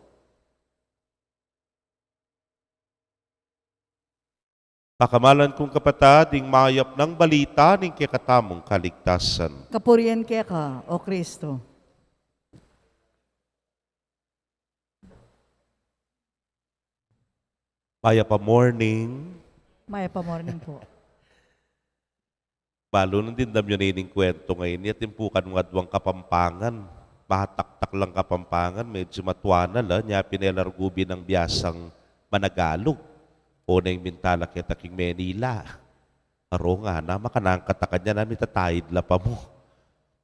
Pakamalan kung kapatad, ing mayap nang balita ning kekatamung kaligtasan. Kapurian keka, O Kristo. Mayap a morning. Mayap a morning po. Balu nung dimdam yu ne ining kwentong ini, atin pu kanu aduang Kapampangan. Bataktak lang Kapampangan, medyu matua na la, nya pin e la rugu binang biasang managalug. O neng minta la keta king Manila. Aro ngana, makananu kata kanyan, a mitataid la pa mu.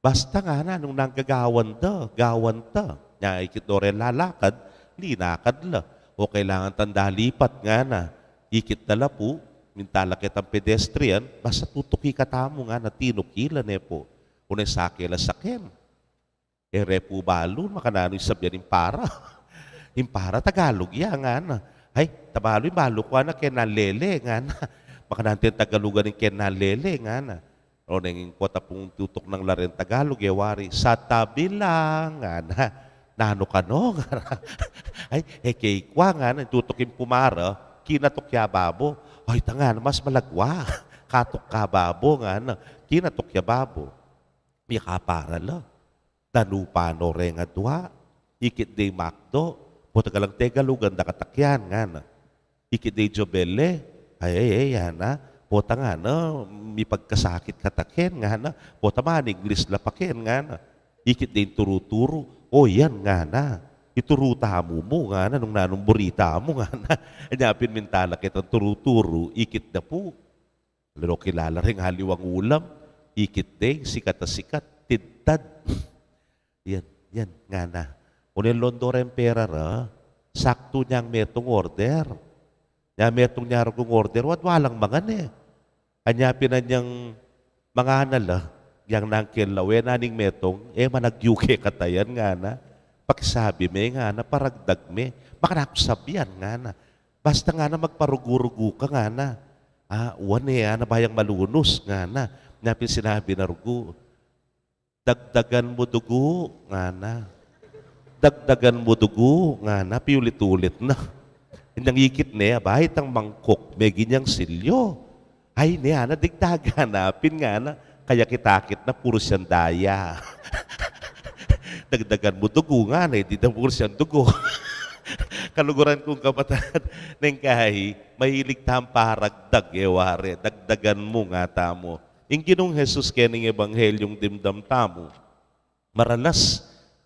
Basta ngana, nung nang gagawan da, gawan ta. Nya ikit do re lalakad, linakad la. O kailangan tang dalipat ngana, ikit da la pu, minta la ketang pedestrian, basta tutuki katamu ngana, tinuki la ne pu. O neng sake la saken. E re pu balu, makananu ing sabian ing para. Ing para Tagalug ya ngana. Ay, tabalu ing balu ku ngana, kennanlele ngana. Makananu ing Tagalugan ning kennanlele ngana. O neng ing kota pung tutuk nang la reng Tagalug, e wari, sa tabi lang ngana. Nanu kanu ngana. Ay, e kekua ngana, tutuk ing pumara, kinatuk ya babo. Ay, ta ngana, mas malagwa. Katuk ka babo ngana. Kinatuk ya babo. Mikapara la. Danupan no reng adua, ikit de ing McDo, pota galang Tegalugan da kata kian ngana. Ikit de ing Jobelle, ay, ay, ay, yana, pota ngana, mipagkasakit kata ken ngana, pota man English la pa ken ngana. Ikit de ing turu-turu, o yan ngana, ituru tamu mu ngana, nung nanung buri tamu ngana. Nya pin minta la ketang turu-turu, ikit da pu. Lalo kilala ring aliwang ulam, ikit de, sikat a sikat, tidtad. Yan, yan, ngana. Unen londo reng pera ra, saktu nyang metung order. Nya metung nya rugung order, adua lang mangan e. Anya pin anyang mangan na la, yang nangkel la, we na ning metung, e managyu ke kata yan, ngana. Pakisabi me, ngana, paragdag me. Makanakung sabian, ngana. Basta ngana magparugu-rugu ka ngana. A, uan e, ana, bayang malunus ngana. Nya pin sinabi na rugu, dagdagan mu dugu ngana. Dagdagan mu dugu ngana, piulit-ulit na. Inyang ikit ne, abay, itang mangkuk, megin yang silyo. Ay ne, ana, digdagan na pin ngana, kaya kitakit na puru siyang daya. Dagdagan mu dugu ngana, e di da puru siyang dugu. Kaluguran kung kapatad, neng kahi, mahilig tang paragdag, e ware, dagdagan mu ngana tamu. Ing Ginung Jesus keni ning Ebanghelyung dimdam tamu. Maralas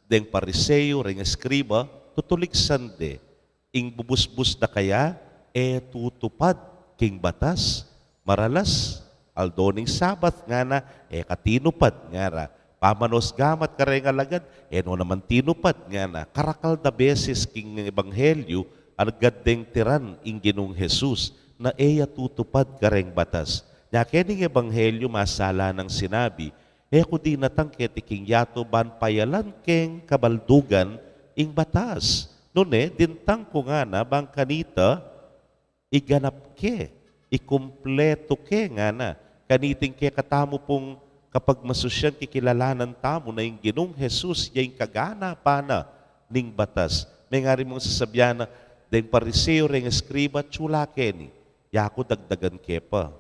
deng Pariseo reng eskriba, tutuliksan de, ing bubusbus da kaya e tutupad king batas. Maralas aldo ning Sabat ngana, e katinupad ngara. Pamanos gamat kareng alagad, e no naman tinupad ngana. Karakal da beses king ebanghelyu, agad deng tiran ing Ginung Jesus, na e ya tutupad kareng batas. Nya keni ning ebanghelyu masala nang sinabi, e ku dinatang keti king yatu ban payalan keng kabaldugan ing batas. Nune, dintang ku ngana bang kanita iganap ke, ikumpletu ke ngana. Kaniting kekatamu pung kapagmasusyan kikilalanan tamu na ing Ginung Jesus ya ing kaganapan na ning batas. Mengari mung sasabian na, deng Pariseo reng eskriba, tsula keni, yaku dagdagan ke pa.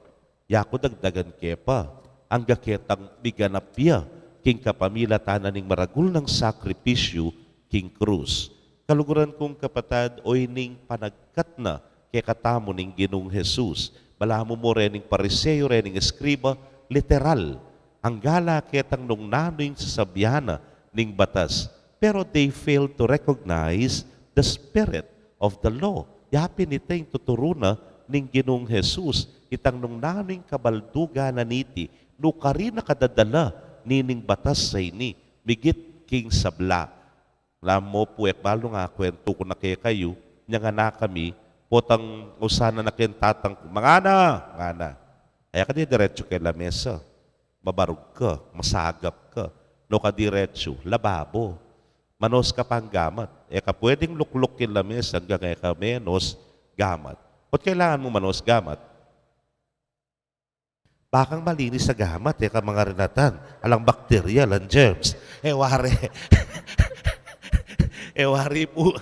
Yaku dagdagan ke pa, angga ketang miganap ya king kapamilatan na ning maragul nang sakripisyu king krus. Kaluguran kung kapatad, o ining panagkat na kekatamu ning Ginung Jesus. Balamu mu rening Pariseo, rening eskriba, literal. Angga la ketang nung nanu ing sasabian na ning batas. Pero they fail to recognize the spirit of the law. Ya pin ita ing tuturu na ning Ginung Jesus, itang nung nanu ing kabaldugan na niti, nukarin a kadadala nining batas a ini, migit king sabla. Alam mo pu, e ku balu nung akwentu ku na kekayu, nyang anak kami, potang usan na king tatang ku, "Mangana!" ngana. Ay, kadi diretsu keng lamesa. Mabarug ka, masagap ka. No ka diretsu, lababo. Manos ka pang gamat. E ka pwedeng lukluk king lamesa anggang e ka menos gamat. Ba't kailangan mung manos gamat? Bakang malinis a gamat, e ka mangarinatan. Alang bakterya, alang germs. E wari. E wari pu.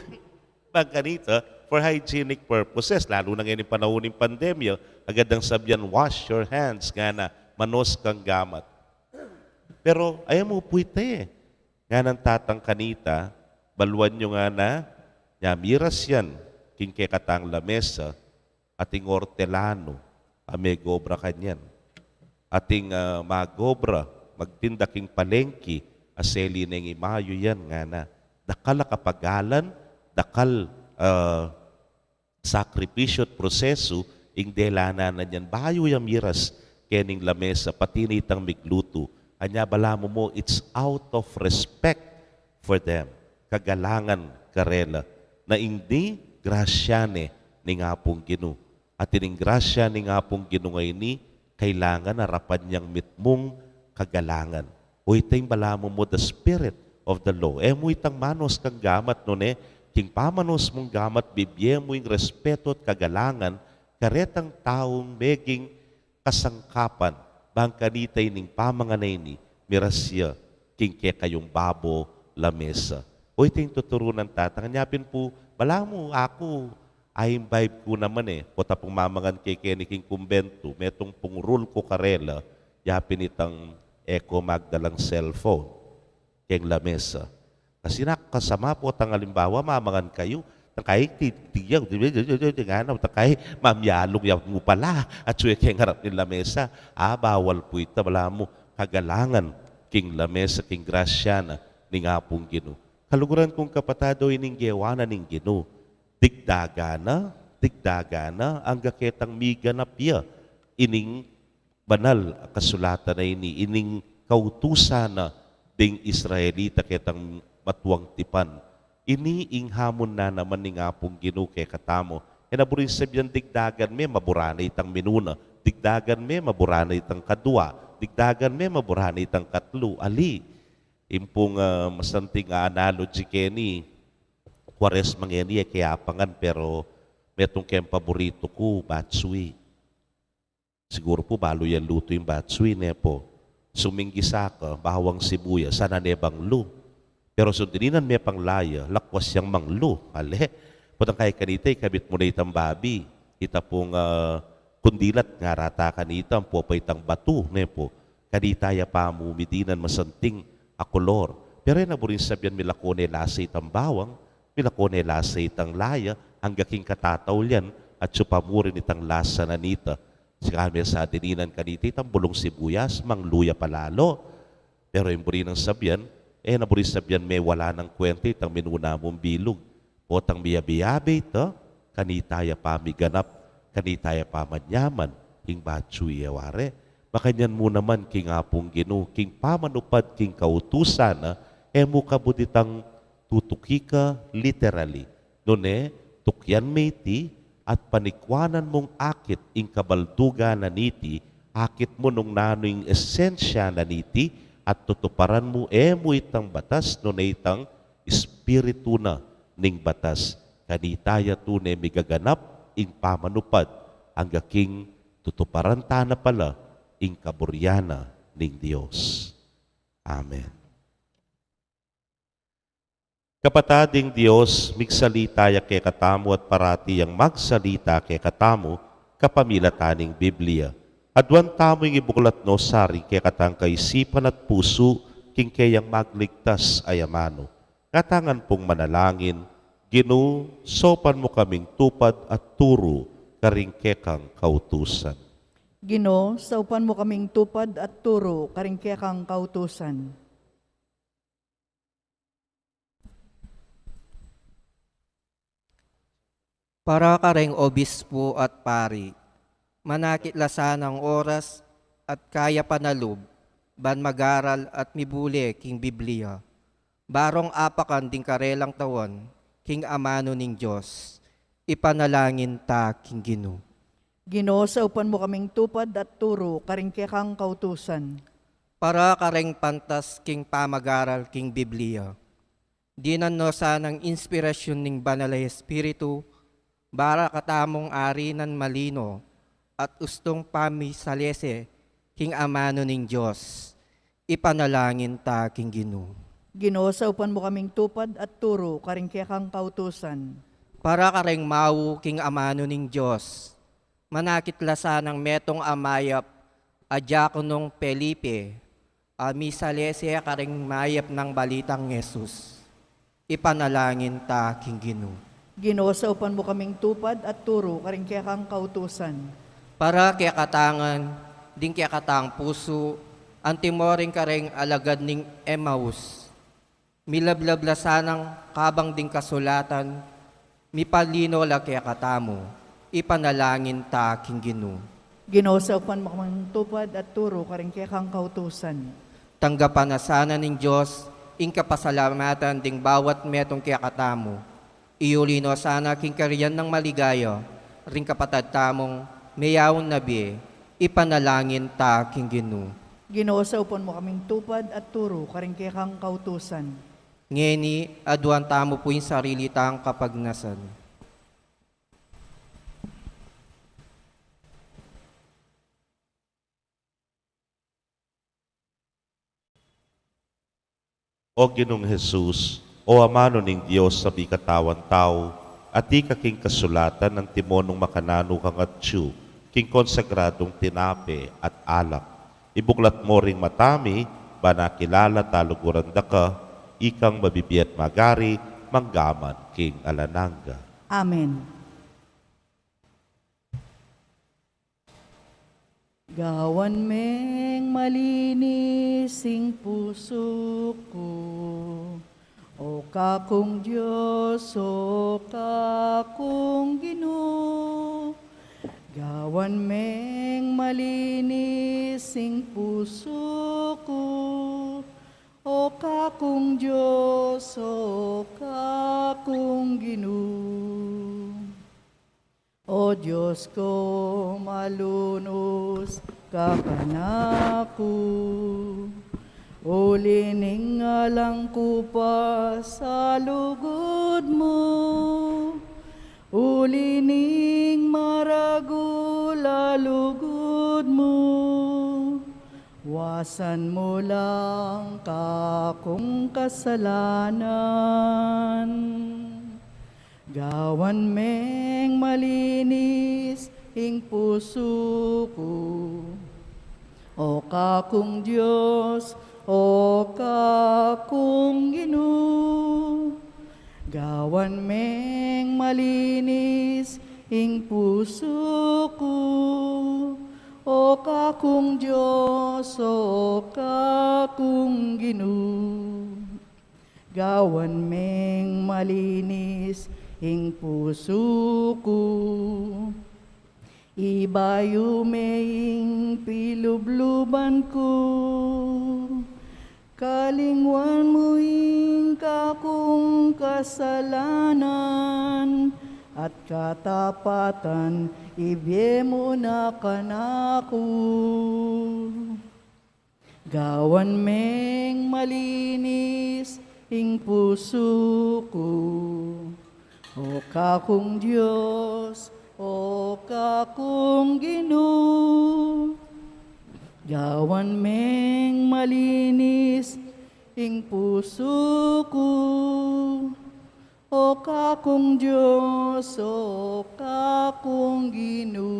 Bang kanita, for hygienic purposes, lalu na ngeni ing panaun ning pandemya, agad nang sabian, "Wash your hands," ngana, manos kang gamat. Pero, ay mu pu ita e. Nganang tatang kanita, "Baluan yu," ngana, "nya miras yan king kekatang lamesa, ating ortelano a megobra kanyan. Ating, ah, magobra, magtinda king palengki, a seli neng imayu yan," ngana. Dakal a kapagalan, dakal, ah, sakripisyu at prosesu ing delanan na niyan bayu yang miras kening lamesa, pati na itang miglutu. Anya balamu mu, it's out of respect for them. Kagalangan karela. Na ing di grasya ne ning Apung Ginu. At ining grasya ning Apung Ginu ngeni, kailangan arapan yang mitmung kagalangan. O ita ing balamu mu, the spirit of the law. E mu itang manos kang gamat, nune, king pamanos mung gamat, bibie mu ing respetu at kagalangan karetang taung meging kasangkapan, bang kanita ining pamangan a ini, miras ya king kekayung babo lamesa. O ita ing tuturu nang tatang, nya pin pu, balamu aku, a imbibe ku naman e, pota pung mamangan ke keni king kumbentu, metung pung rule ku karela, ya pin itang e ko magdalang cellphone keng lamesa. Kasi nakasama pu, tang alimbawa, mamangan kayu, tang kayi ti-, tiyaw, di, di, di, di, di, ngana, tang kayi mamyalung ya mu pala, atsu e keng arap ning lamesa, a, bawal pu ita, balamu, kagalangan king lamesa, king grasya na ning Apung Ginu. Kaluguran kung kapatad, o ining gewa na ning Ginu, digdagan na, digdagan na, angga ketang miganap ya ining banal a kasulatan a ini, ining kautusan na ding Israelita ketang matuang tipan. Ini ing hamon na naman ning Apung Ginu kekatamu. E na buring sabian, digdagan me, mabura na itang minuna. Digdagan me, mabura na itang kadua. Digdagan me, mabura na itang katlu. Ali, ing pung, ah, masanting a analogy keni, Kuaresma ngeni, e ke apangan, pero metung keng paboritu ku, batsui. Siguru pu balu yang lutu ing batsui, ne pu. Suminggisa ka, bawang, sibuyas, sana ne bang lu. Pero sundininan me pang laya, lakwas yang manglu. Ale, potang kayi kanita, ikabit mu na itang babi. Ita pung, ah, kundilat, ngarata kanita, ampo pa itang batu, ne pu. Kanita ya pa mu midinan masanting a kolor. Pero e na buring sabian milako ne lasa itang bawang, milako ne lasa itang laya, angga king katataulian, atsu pa mu rin itang lasa na nita. Sika me sa dininan kanita itang bulung sibuyas, manglu ya pa lalu. Pero ing buri nang sabian, e na buri sabian me wala nang kwenta itang minuna mung bilug. Potang miyabe-yabe ita, kanita ya pa miganap, kanita ya pa manyaman, ing batsui e ware. Makanyan mu naman king Apung Ginu, king pamanupad king kautusan na, e mu kabud itang tutuki ka literally. Nune, tukyan me iti, at panikwanan mung akit ing kabaldugan na niti, akit mu nung nanu ing esensya na niti, at tutuparan mu e mu itang batas, nune itang espiritu na ning batas. Kanita ya tune migaganap ing pamanupad, angga king tutuparan ta na pala ing kaburian na ning Dios. Amen. Kapatad, ing Dios, migsalita ya kekatamu at parati yang magsalita kekatamu, kapamilatan ning Biblia. Aduan tamu ing ibuklat no sa ring kekatang kaisipan at pusu, king keyang magligtas a amanu. Ngatangan pung manalangin, Ginu, saupan mu kaming tupad at turu karing kekang kautusan. Ginu, saupan mu kaming tupad at turu karing kekang kautusan. Para kareng obispo at pari, manakit la sanang oras at kayapan a lub ban mag-aral at mibule king Biblia. Barong apakan ding karelang tawan king amanu ning Dios. Ipanalangin ta king Ginu. Ginu, saupan mu kaming tupad at turu karing kekang kautusan. Para kareng pantas king pamag-aral king Biblia. Dinan no sanang inspirasyun ning Banal a Espiritu, bara katamung arinan malino at ustung pamisalese king amanu ning Dios. Ipanalangin ta king Ginu. Ginu, saupan mu kaming tupad at turu karing kekang kautusan. Para kareng mau king amanu ning Dios, manakit la sanang metung a mayap a Diakonong Felipe, a misalese karing mayap nang balitang Jesus. Ipanalangin ta king Ginu. Ginu, saupan mu kaming tupad at turu karing kekang kautusan. Para kekatang ngan, ding kekatang pusu, antimo ring kareng alagad ning Emmaus. Milablab la sanang kabang ding kasulatan, mipalino la kekatamu. Ipanalangin ta king Ginu. Ginu, saupan mu kaming tupad at turu karing kekang kautusan. Tanggapan na sana ning Dios ing kapasalamatan ding bawat metung kekatamu. Iuli no sana king karian nang maligaya ring kapatad tamung meyaun na bie. Ipanalangin ta king Ginu. Ginu, saupan mu kaming tupad at turu karing kekang kautusan. Ngeni, aduan tamu pu ing sarili tang kapagnasan. O Ginung Jesus, o amanu ning Dios a mikatawan tau, atiu ka king kasulatan antimo nung makananu kang atyu king konsagradung tinape at alak. Ibuklat mu ring mata mi, ban akilala taluguran da ka, ikang mabibie at magari, mangga man king alang angga. Amen. Gawan meng malinis ing pusu ku, o Kakung Dios, o Kakung Ginu. Gawan meng malinis ing pusu ku, o Kakung Dios, o Kakung Ginu. O Dios ku, malunus ka kanaku, uli ning alang ku pa sa lugud mu, uli ning maragul a lugud mu, wasan mu lang kakung kasalanan. Gawan meng malinis ing pusu ku, o Kakung Dios, o Kakung Ginu. Gawan meng malinis ing pusu ku, o Kakung Dios, o Kakung Ginu. Gawan meng malinis ing pusu ku. Ibayu me ing pilubluban ku. Kalingwan mu ing kakung kasalanan at katapatan ibie mu na kanaku. Gawan meng malinis ing pusu ku, o Kakung Dios, o Kakung Ginu. Gawan meng malinis ing pusu ku, o Kakung Dios, o Kakung Ginu.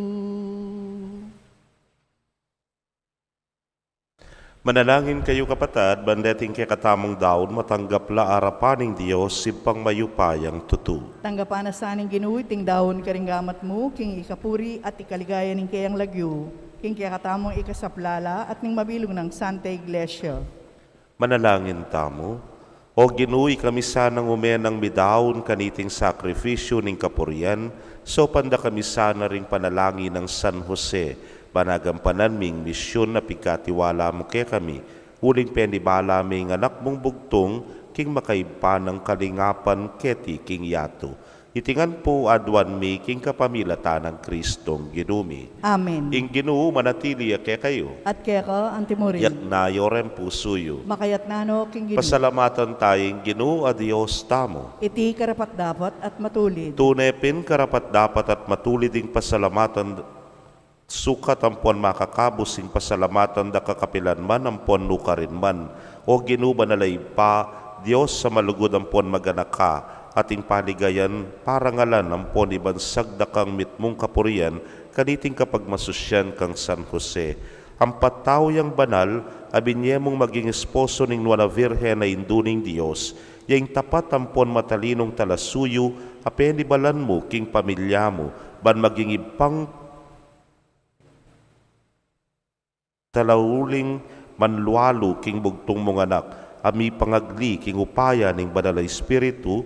Manalangin kayu, kapatad, ban deting kekatamung daun matanggap la arapan ning Dios, Ibpang mayupayang tutu. Tanggapan na sa ning Ginu iting daun karing gamat mu, king ikapuri at ikaligaya ning keyang lagyu, king kekatamung ikasaplala at ning mabilug nang Santa Iglesia. Manalangin tamu. O Ginu, ikami sanang ume nang midaun kaniting sakrifisyu ning kapurian, saupan da kami sana ring panalangin nang San Jose, ban agampanan mi ing misyun a pigkatiwala mu kekami, uling penibala mi ing anak mung bugtung king makaibpa nang kalingapan keti king yatu. Iti ngan pu aduan mi king kapamilatan nang Kristong Ginu mi. Amen. Ing Ginu manatili ya kekayu. At keka antimurin. Iyatas yu ring pusu yu. Makayatas no king Ginu. Pasalamatan taya ing Ginu a Dios tamu. Iti karapat-dapat at matulid. Tune pin karapat-dapat at matulid ing pasalamatan, sukat ampon makakabus ing pasalamatan da kakapilan man ampon nukarin man. O Ginu, banal a Ibpa, Dios a malugud ampon maganaka, at ing paligayan, parangalan ampon ibansag da kang mitmung kapurian, kaniting kapagmasusyan kang San Jose. Ampat tau yang banal a binye mung maging esposo ning Nuan a Virgen a Indu ning Dios, ya ing tapat ampon matalinong talasuyu a penibalan mu king pamilya mu, ban maging ibpang talauling manlualu king bugtung mung anak, a mipangagli king upaya ning Banal a Espiritu,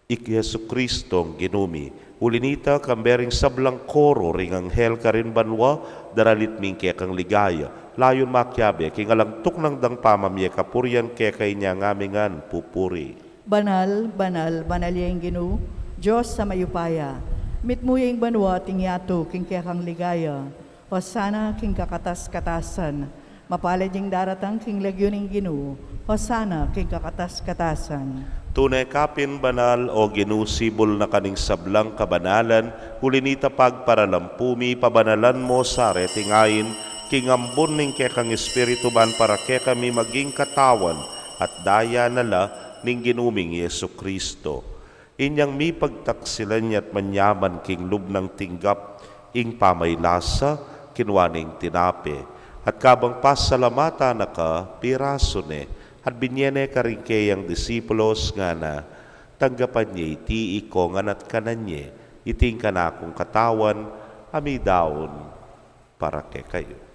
i Jesucristong Ginu mi. Uli nita, kambe ring sablang koro ring anghel karin banua, daralit mi ing kekang ligaya. Layun makiabe king alang tuknang dang pamamie kapurian keka, inya ngan mi ngan pupuri. Banal, banal, banal ya ing Ginu, Dios a mayupaya. Mitmu ya ing banua at ing yatu king kekang ligaya. Hosana king kakatas-katasan. Mapalad ya ing daratang king lagyu ning Ginu. Hosana king kakatas-katasan. Tune ka pin banal, O Ginu, sibul na ka ning sablang kabanalan, uli nita pagparalampu mi, pabanalan mo sa reting ain, king ambun ning kekang Espiritu, ban para kekami maging katawan at daya na la ning Ginu ming Jesucristo. Inyang mipagtaksilan ya at manyaman king lub nang tinggap ing pamailasa, kinua ne ing tinape, at kabang pasalamatan na ka, pirasu ne, at binye ne karing keyang disipulos, ngana: Tanggapan ye iti ikongan at kanan ye, iti ing kanakung katawan a midaun para kekayu.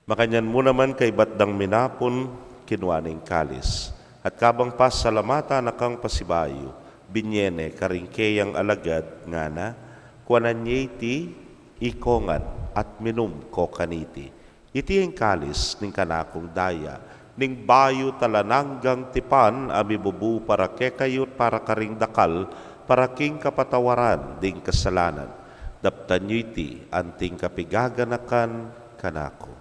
Makanyan mu naman kaybat dang minapun, kinua ne ing kalis, at kabang pasalamatan na kang pasibayu, binye ne karing keyang alagad, ngana: Kuanan ye iti ikongan at minum ko kaniti. Iti ing kalis ning kanakung daya, ning bayu at alang anggang tipan, a mibubu para kekayu at para karing dakal, para king kapatawaran ding kasalanan. Daptan yu iti anting kapigaganakan kanaku.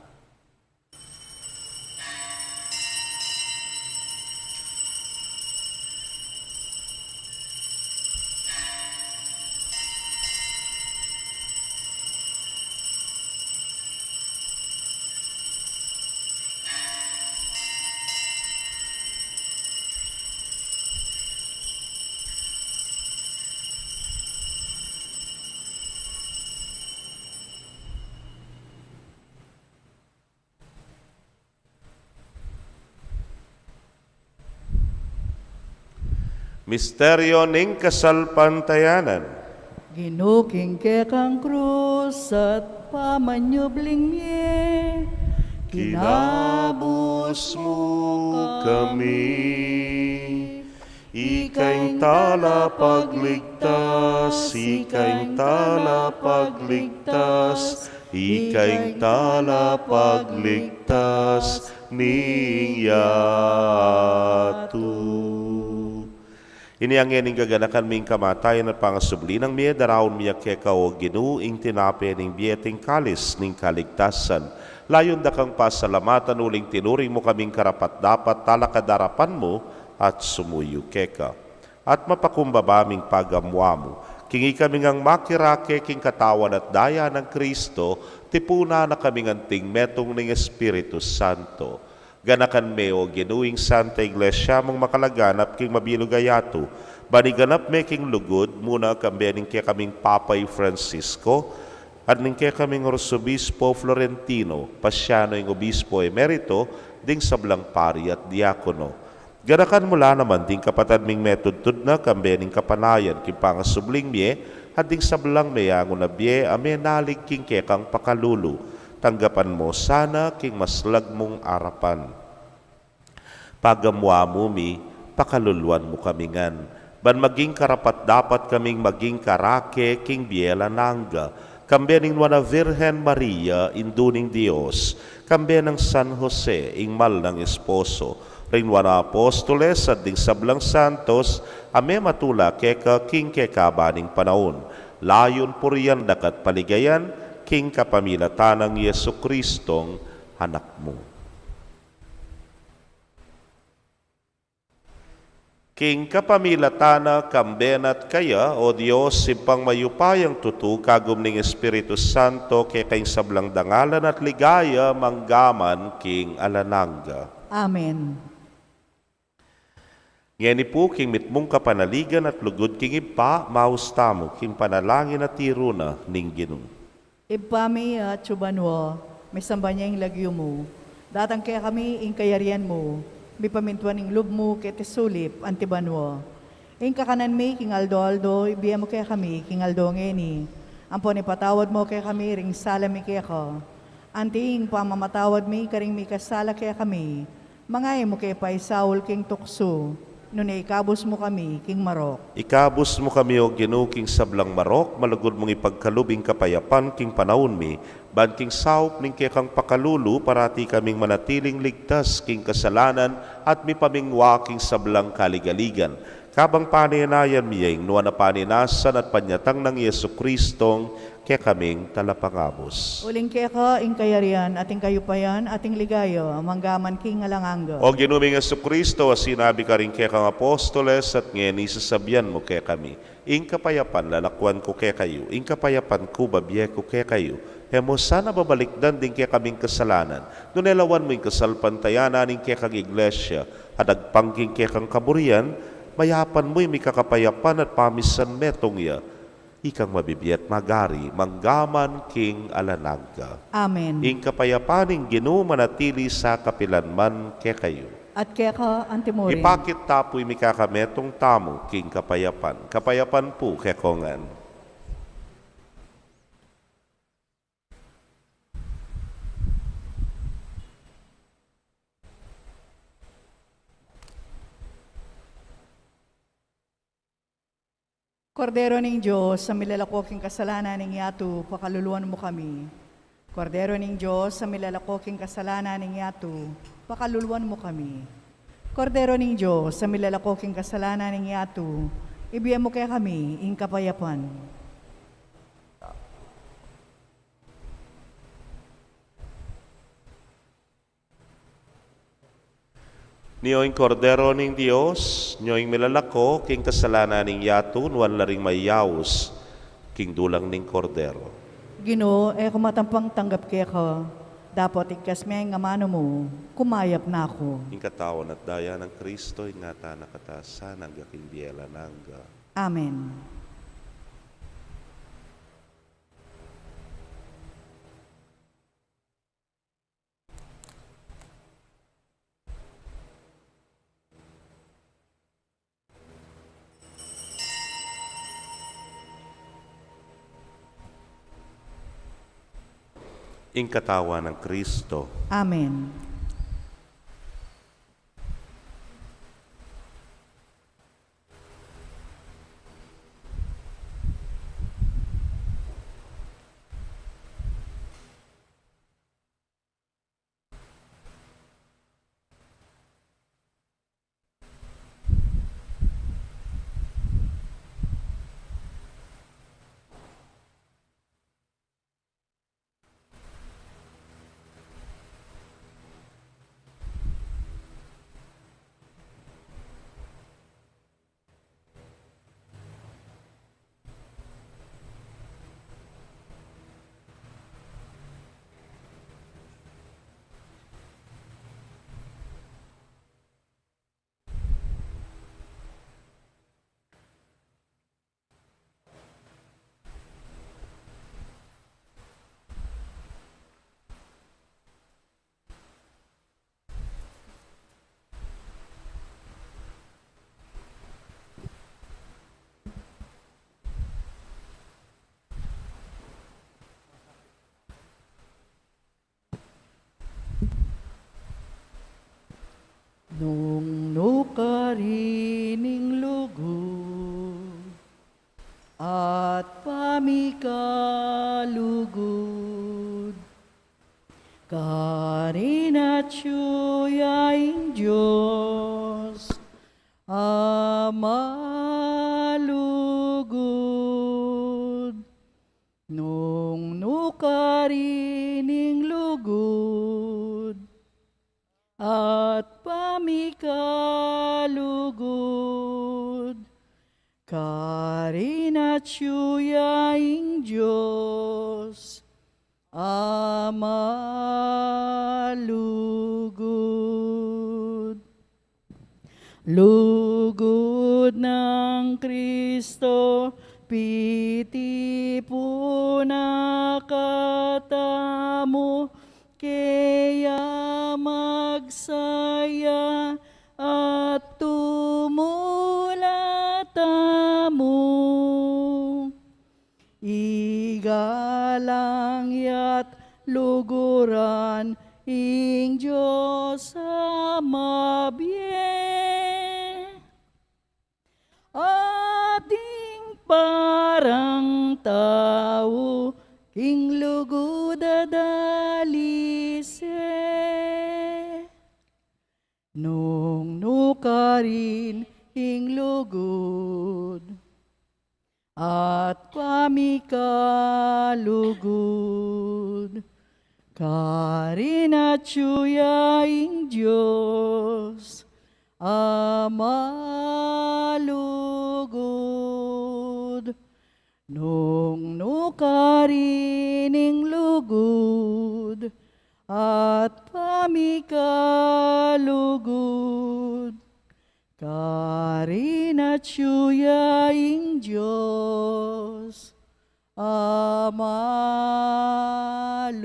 Misteryo ning kasalpantayanan. Ginu, king kekang krus at pamanyubling mie, kinabus mu kami. Ika ing talapagligtas, ika ing talapagligtas, ika ing talapagligtas ning yatu. Inya ngeni ning gaganakan mi ing kamatayan at pangasubli nang mie, daraun mi ya keka, O Ginu, ing tinape ning bie at ing kalis ning kaligtasan. Layun da kang pasalamatan uling tinuring mu kaming karapat-dapat talakad king arapan mu at sumuyu keka. At mapakumbaba ming pagamu-amu King ikami ngang makirake king katawan at daya nang Kristo, tipunan na kami ngan king metung ning Espiritu Santo. Ganakan me, O Ginu, ing Santa Iglesia mung makalaganap king mabilug a yatu, ban iganap me king lugud mu na kambe ning kekaming Papa i Francisco, at ning kekaming Arsobispo Florentino, pasian no ing Obispo Emerito, ding sablang pari at diakono. Ganakan mu la naman ding kapatad ming metudtud na kambe ning kapanayan king pangasubling mie, at ding sablang meangu na bie a menalig king kekang pakalulu. Tanggapan mu sana king maslag mung arapan. Pagamuan mu mi, pakaluluan mu kami ngan, ban maging karapat-dapat kaming maging karake king bie alang angga, kambe ning Nuan a Virgen Maria, Indu ning Dios, kambe nang San Jose, ing mal nang esposo, ring Nuan a Apostoles, at ding sablang santos a mematula keka king kekaba ning panaun, layun purian daka at paligayan, king kapamilatan nang Jesucristong Anak mu. King kapamilatan na, kambe na at kaya, O Dios, Ibpang mayupayang tutu, kagum ning Espiritu Santo, keka ing sablang dangalan at ligaya, manggaman king alang angga. Amen. Ngeni pu, king mitmung kapanaligan at lugud king Ibpa, maus tamu king panalangin a tiru na ning Ginu. Ibpa mi, atsu ka banua, misamban ya ing lagyu mu. Datang kekami ing kayarian mu, mipamintuan ing lub mu keti sulip anti banua. Ing kakanan mi king aldo-aldo, ibie mu kekami king aldo ngeni. Ampon ipatawad mu kekami ring sala mi keka, anti ing pamamatawad mi karing mikasala kekami. Manga e mu ke paisaul king tuksu, nune ikabus mu kami king marok. Ikabus mu kami, O Ginu, king sablang marok, malugud mung ipagkalub ing kapayapan king panaun mi, ban king saup ning kekang pakalulu, parati kaming manatiling ligtas king kasalanan at mipamingwa king sablang kaligaligan. Kabang panenayan mi ya ing nuan a panenasan at panyatang nang Jesucristong kekaming Talapangabus. Uling keka ing kayarian, at ing kayupayan, at ing ligaya, manggaman king alang angga. O Ginu ming Jesucristo, a sinabi karing kekang apostoles, at ngeni sasabian mu kekami, ing kapayapan lalakuan ku kekayu, ing kapayapan ku babie ku kekayu. E mu sana babalikdan ding kekaming kasalanan, nune lawan mu ing kasalpantayanan ning kekang Iglesia, at agpang king kekang kaburian, mayapan mu ing mikakapayapan at pamisan metung ya, ikang mabibie at magari, manggaman king alang angga. Amen. Ing kapayapan ning Ginu manatili sa kapilan man kekayu. At keka anti murin. Ipakit ta pu ing mikakametung tamu king kapayapan. Kapayapan pu kekongan. Kordero ning Dios, a milalako king kasalanan ning yatu, pakaluluan mu kami. Kordero ning Dios, a milalako king kasalanan ning yatu, pakaluluan mu kami. Kordero ning Dios, a milalako king kasalanan ning yatu, ibie mu kekami ing kapayapan. Nio ing Kordero ning Dios, nio ing milalako king kasalanan ning yatu, nuan la ring mayaus king dulang ning Kordero. Ginu, e ku matampang tanggap keka, dapot igkas me ing amanu mu, kumayap na ku. Ing katawan at daya nang Kristo, ingatan na katamu sana angga king bie alang angga. Amen. Ing katawan nang Kristo. Amen. Nung nukarin ing lugud at pamikalugud, karin atyu ya ing Dios a malugud. Nung nukarin ing lugud at pamikalugud, karin atyu ya ing Dios a malugud. Lugud nang Kristo, pitipun na katamu, kaya magsaya at tumula tamu. Igalang ya't luguran ing Dios a mabie. At ding parang tau king lugud a dalise. Nung nukarin ing lugud at pamikalugud, karin atyu ya ing Dios a malugud. Nung nukarin ing lugud at pamikalugud, karin atyu ya ing Dios a malugud.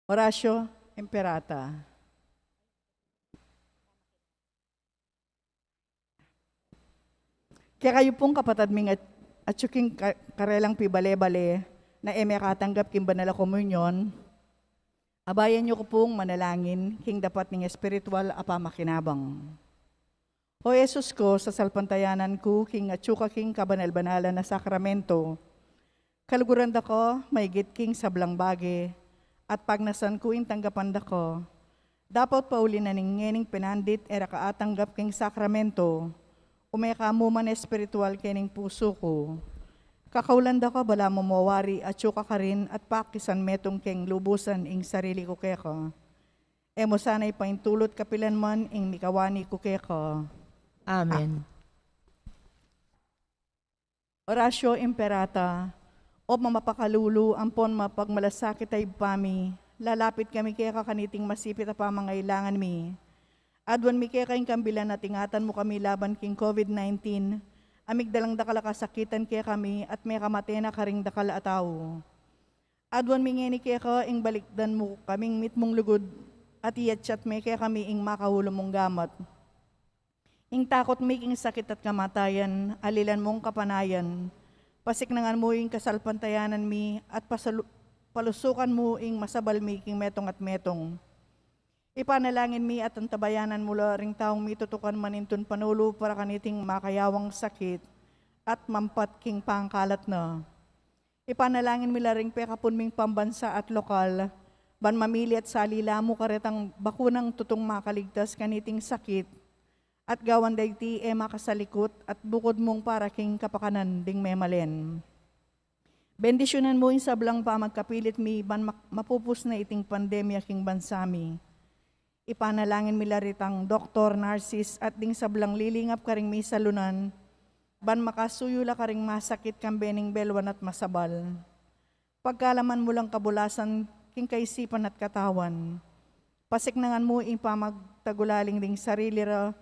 Oratio Imperata. Kekayu pung kapatad ming at-, atyu king ka-, karelang pibale-bale na e mekatanggap king banal a komunyon, abayan yu ku pung manalangin king dapat ning espiritual a pamakinabang. O Jesus ku, sasalpantayanan ku king atyu ka king kabanal-banalan a sakramento. Kaluguran da ka maigit king sablang bage, at pagnasan ku ing tanggapan da ka. Dapot pauli na ning ngening penandit e ra ka atanggap king sakramento, ume ka mu man espiritual kening pusu ku. Kakaulan da ka balamu mo wari atyu ka karin at pakisan metung keng lubusan ing sarili ku keka. E mu sana ipaintulut kapilan man ing mikawani ku keka. Amen. Oratio Imperata. O mamapakalulu ampon mapagmalasakit a Ibpa mi, lalapit kami keka kaniting masipit a pamangailangan mi. Aduan mi keka ing kambilan at ingatan mu kami laban king COVID nineteen, a migdalang dakal a kasakitan kekami at mekamate na karing dakal a tau. Aduan mi ngeni keka ing balikdan mu kaming mitmung lugud, at iyatsat me kekami ing makaulu mung gamat. Ing takut mi king sakit at kamatayan, alilan mung kapanayan. Pasiknangan mu ing kasalpantayanan mi, at pasalu-, palusukan mu ing masabal mi king metung at metung. Ipanalangin mi at antabayanan mu la ring taung mitutukan manintun panulu para kaniting makayawang sakit at mampat king pangkalat na. Ipanalangin mi la ring pekapun ming pambansa at lokal, ban mamili at salila mu karetang bakunang tutung makaligtas kaniting sakit, at gawan da iti e makasalikut at bukud mung para king kapakanan ding memalen. Bendisyunan mu ing sablang pamagkapilit mi ban mak-, mapupus na iting pandemya king bansa mi. Ipanalangin mi la ritang doktor, narsis, at ding sablang lilingap karing misalunan, ban makasuyu la karing masakit kambe ning belwan at masabal. Pagkalaman mu lang kabulasan king kaisipan at katawan. Pasiknangan mu ing pamagtagulaling ding sarili ra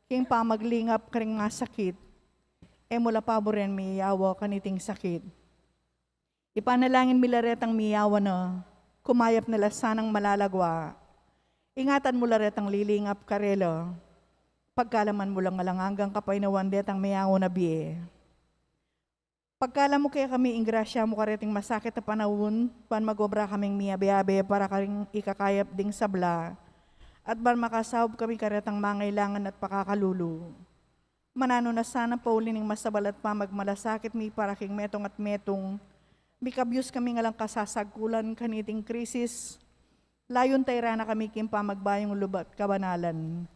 king pamaglingap karing masakit. E mu la paburen miyawa kaniting sakit. Ipanalangin mi la retang miyawa na, kumayap na la sanang malalagwa. Ingatan mu la retang lilingap karela. Pagkaluban mu lang alang anggang kapaynawan detang meyangu na bie. Pagkaluban mu kekami ing grasya mu kareting masakit a panaun, ban mag-obra kaming miyabe-abe para karing ikakayap ding sabla, at ban makasaup kami karetang mangailangan at pakakalulu. Mananu na sana pauli ning masabal at pamagmalasakit mi para king metung at metung, mikabyus kami ngan alang kasasagkulan kaniting krisis, layun tairan na kami king pamagbayung lub at kabanalan.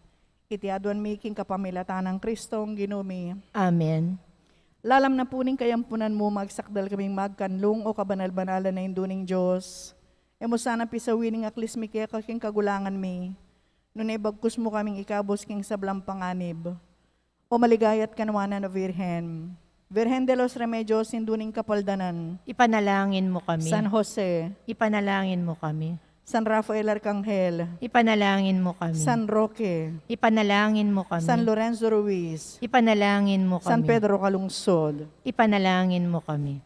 Iti aduan mi king kapamilatan nang Kristong Ginu mi. Amen. Lalam na pu ning kayampunan mu, magsakdal kaming magkanlung, o kabanal-banalan a Indu ning Dios. E mu sana pisawi ning aklis mi keka king kagulangan mi, nune bagkus mu kaming ikabus king sablang panganib. O maligaya at kanuanan a Virgen, Virgen de los Remedios, Indu ning Kapaldanan. Ipanalangin mu kami. San Jose. Ipanalangin mu kami. San Rafael Arkanghel. Ipanalangin mu kami. San Roque. Ipanalangin mu kami. San Lorenzo Ruiz. Ipanalangin mu kami. San Pedro Calungsod. Ipanalangin mu kami.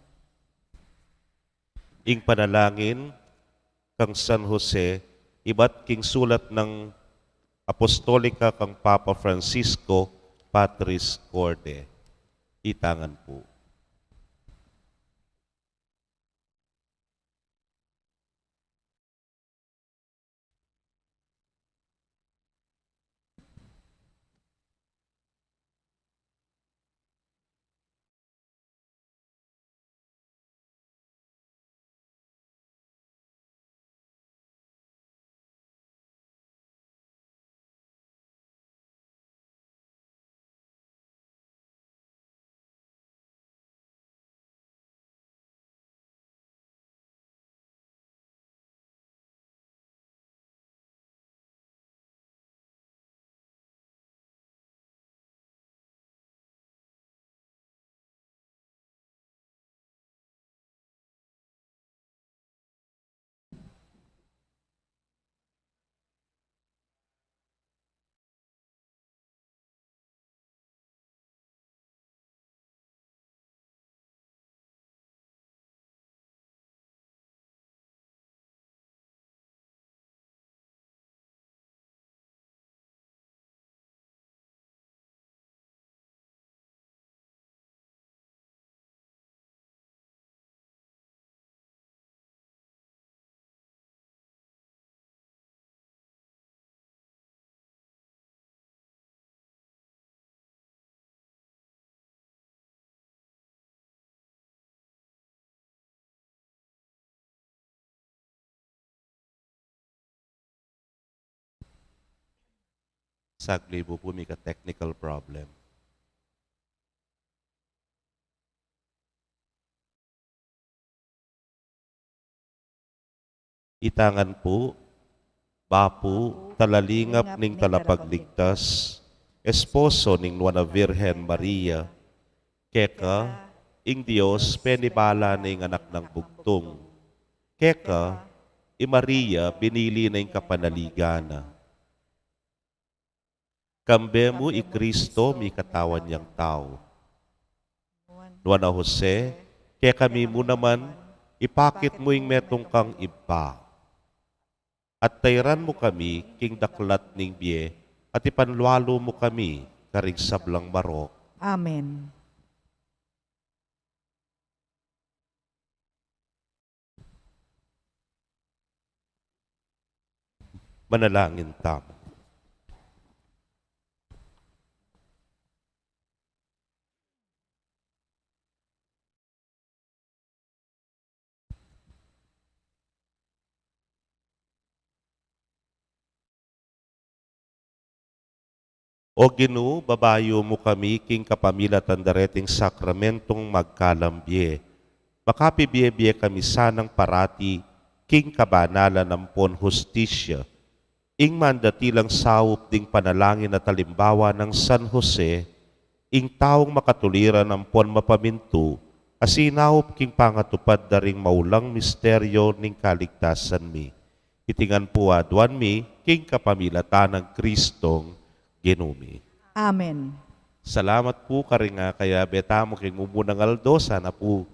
Ing panalangin kang San Jose, ibat king sulat nang Apostolika kang Papa Francisco, Patris Corde. Itangan pu. Saglit pu, mika technical problem. Itangan pu, Bapu, Talalingap ning Talapagligtas, Esposo ning Nuan a Virgen Maria, keka ing Dios penibala na ing Anak nang Bugtung, keka i Maria binili na ing kapanaligan na. Kambe mu i Kristo, mikatawan yang tau. Nuan a Jose, kekami mu naman, ipakit mu ing metung kang ibpa. At tairan mu kami king daklat ning bie, at ipanlualu mu kami karing sablang marok. Amen. Manalangin tamu. O Ginu, babayu mu kami king kapamilatan dareting sakramentung magkalam bie. Makapibie-bie kami sanang parati king kabanalan ampon hustisya. Ing mandatilang saup ding panalangin at alimbawa nang San Jose, ing taung makatuliran ampon mapamintu, a sinaup king pangatupad da ring maulang misteryo ning kaligtasan mi. Iti ngan pu aduan mi, king kapamilatan nang Kristong Ginu mi. Amen. Salamat pu karing, ah, kayabe tamu king mumunang aldo. Sana pu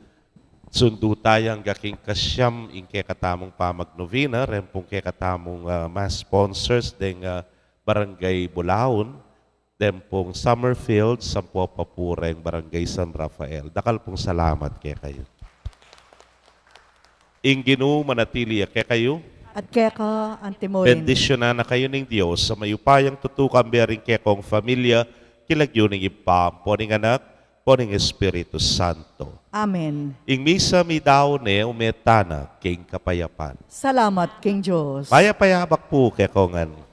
sundu taya angga king kasiam ing kekatamung pamagnovena, reng pung kekatamung, ah, mass sponsors deng, ah, Barangay Bulaon. Tempong Summerfield, Sampu a Papureng, Barangay San Rafael. Dakal pung salamat kekayu. Ing Ginu manatili ya kekayu. At keka antimurin. Bendisyunan na kayu ning Dios a mayupayang tutu, kambe ring kekong familia, king lagyu ning Ibpa, ampo ning Anak, ampo ning Espiritu Santo. Amen. Ing misa midaun ne, ume tana king kapayapan. Salamat king Dios. Mayap a yabak pu kekongan.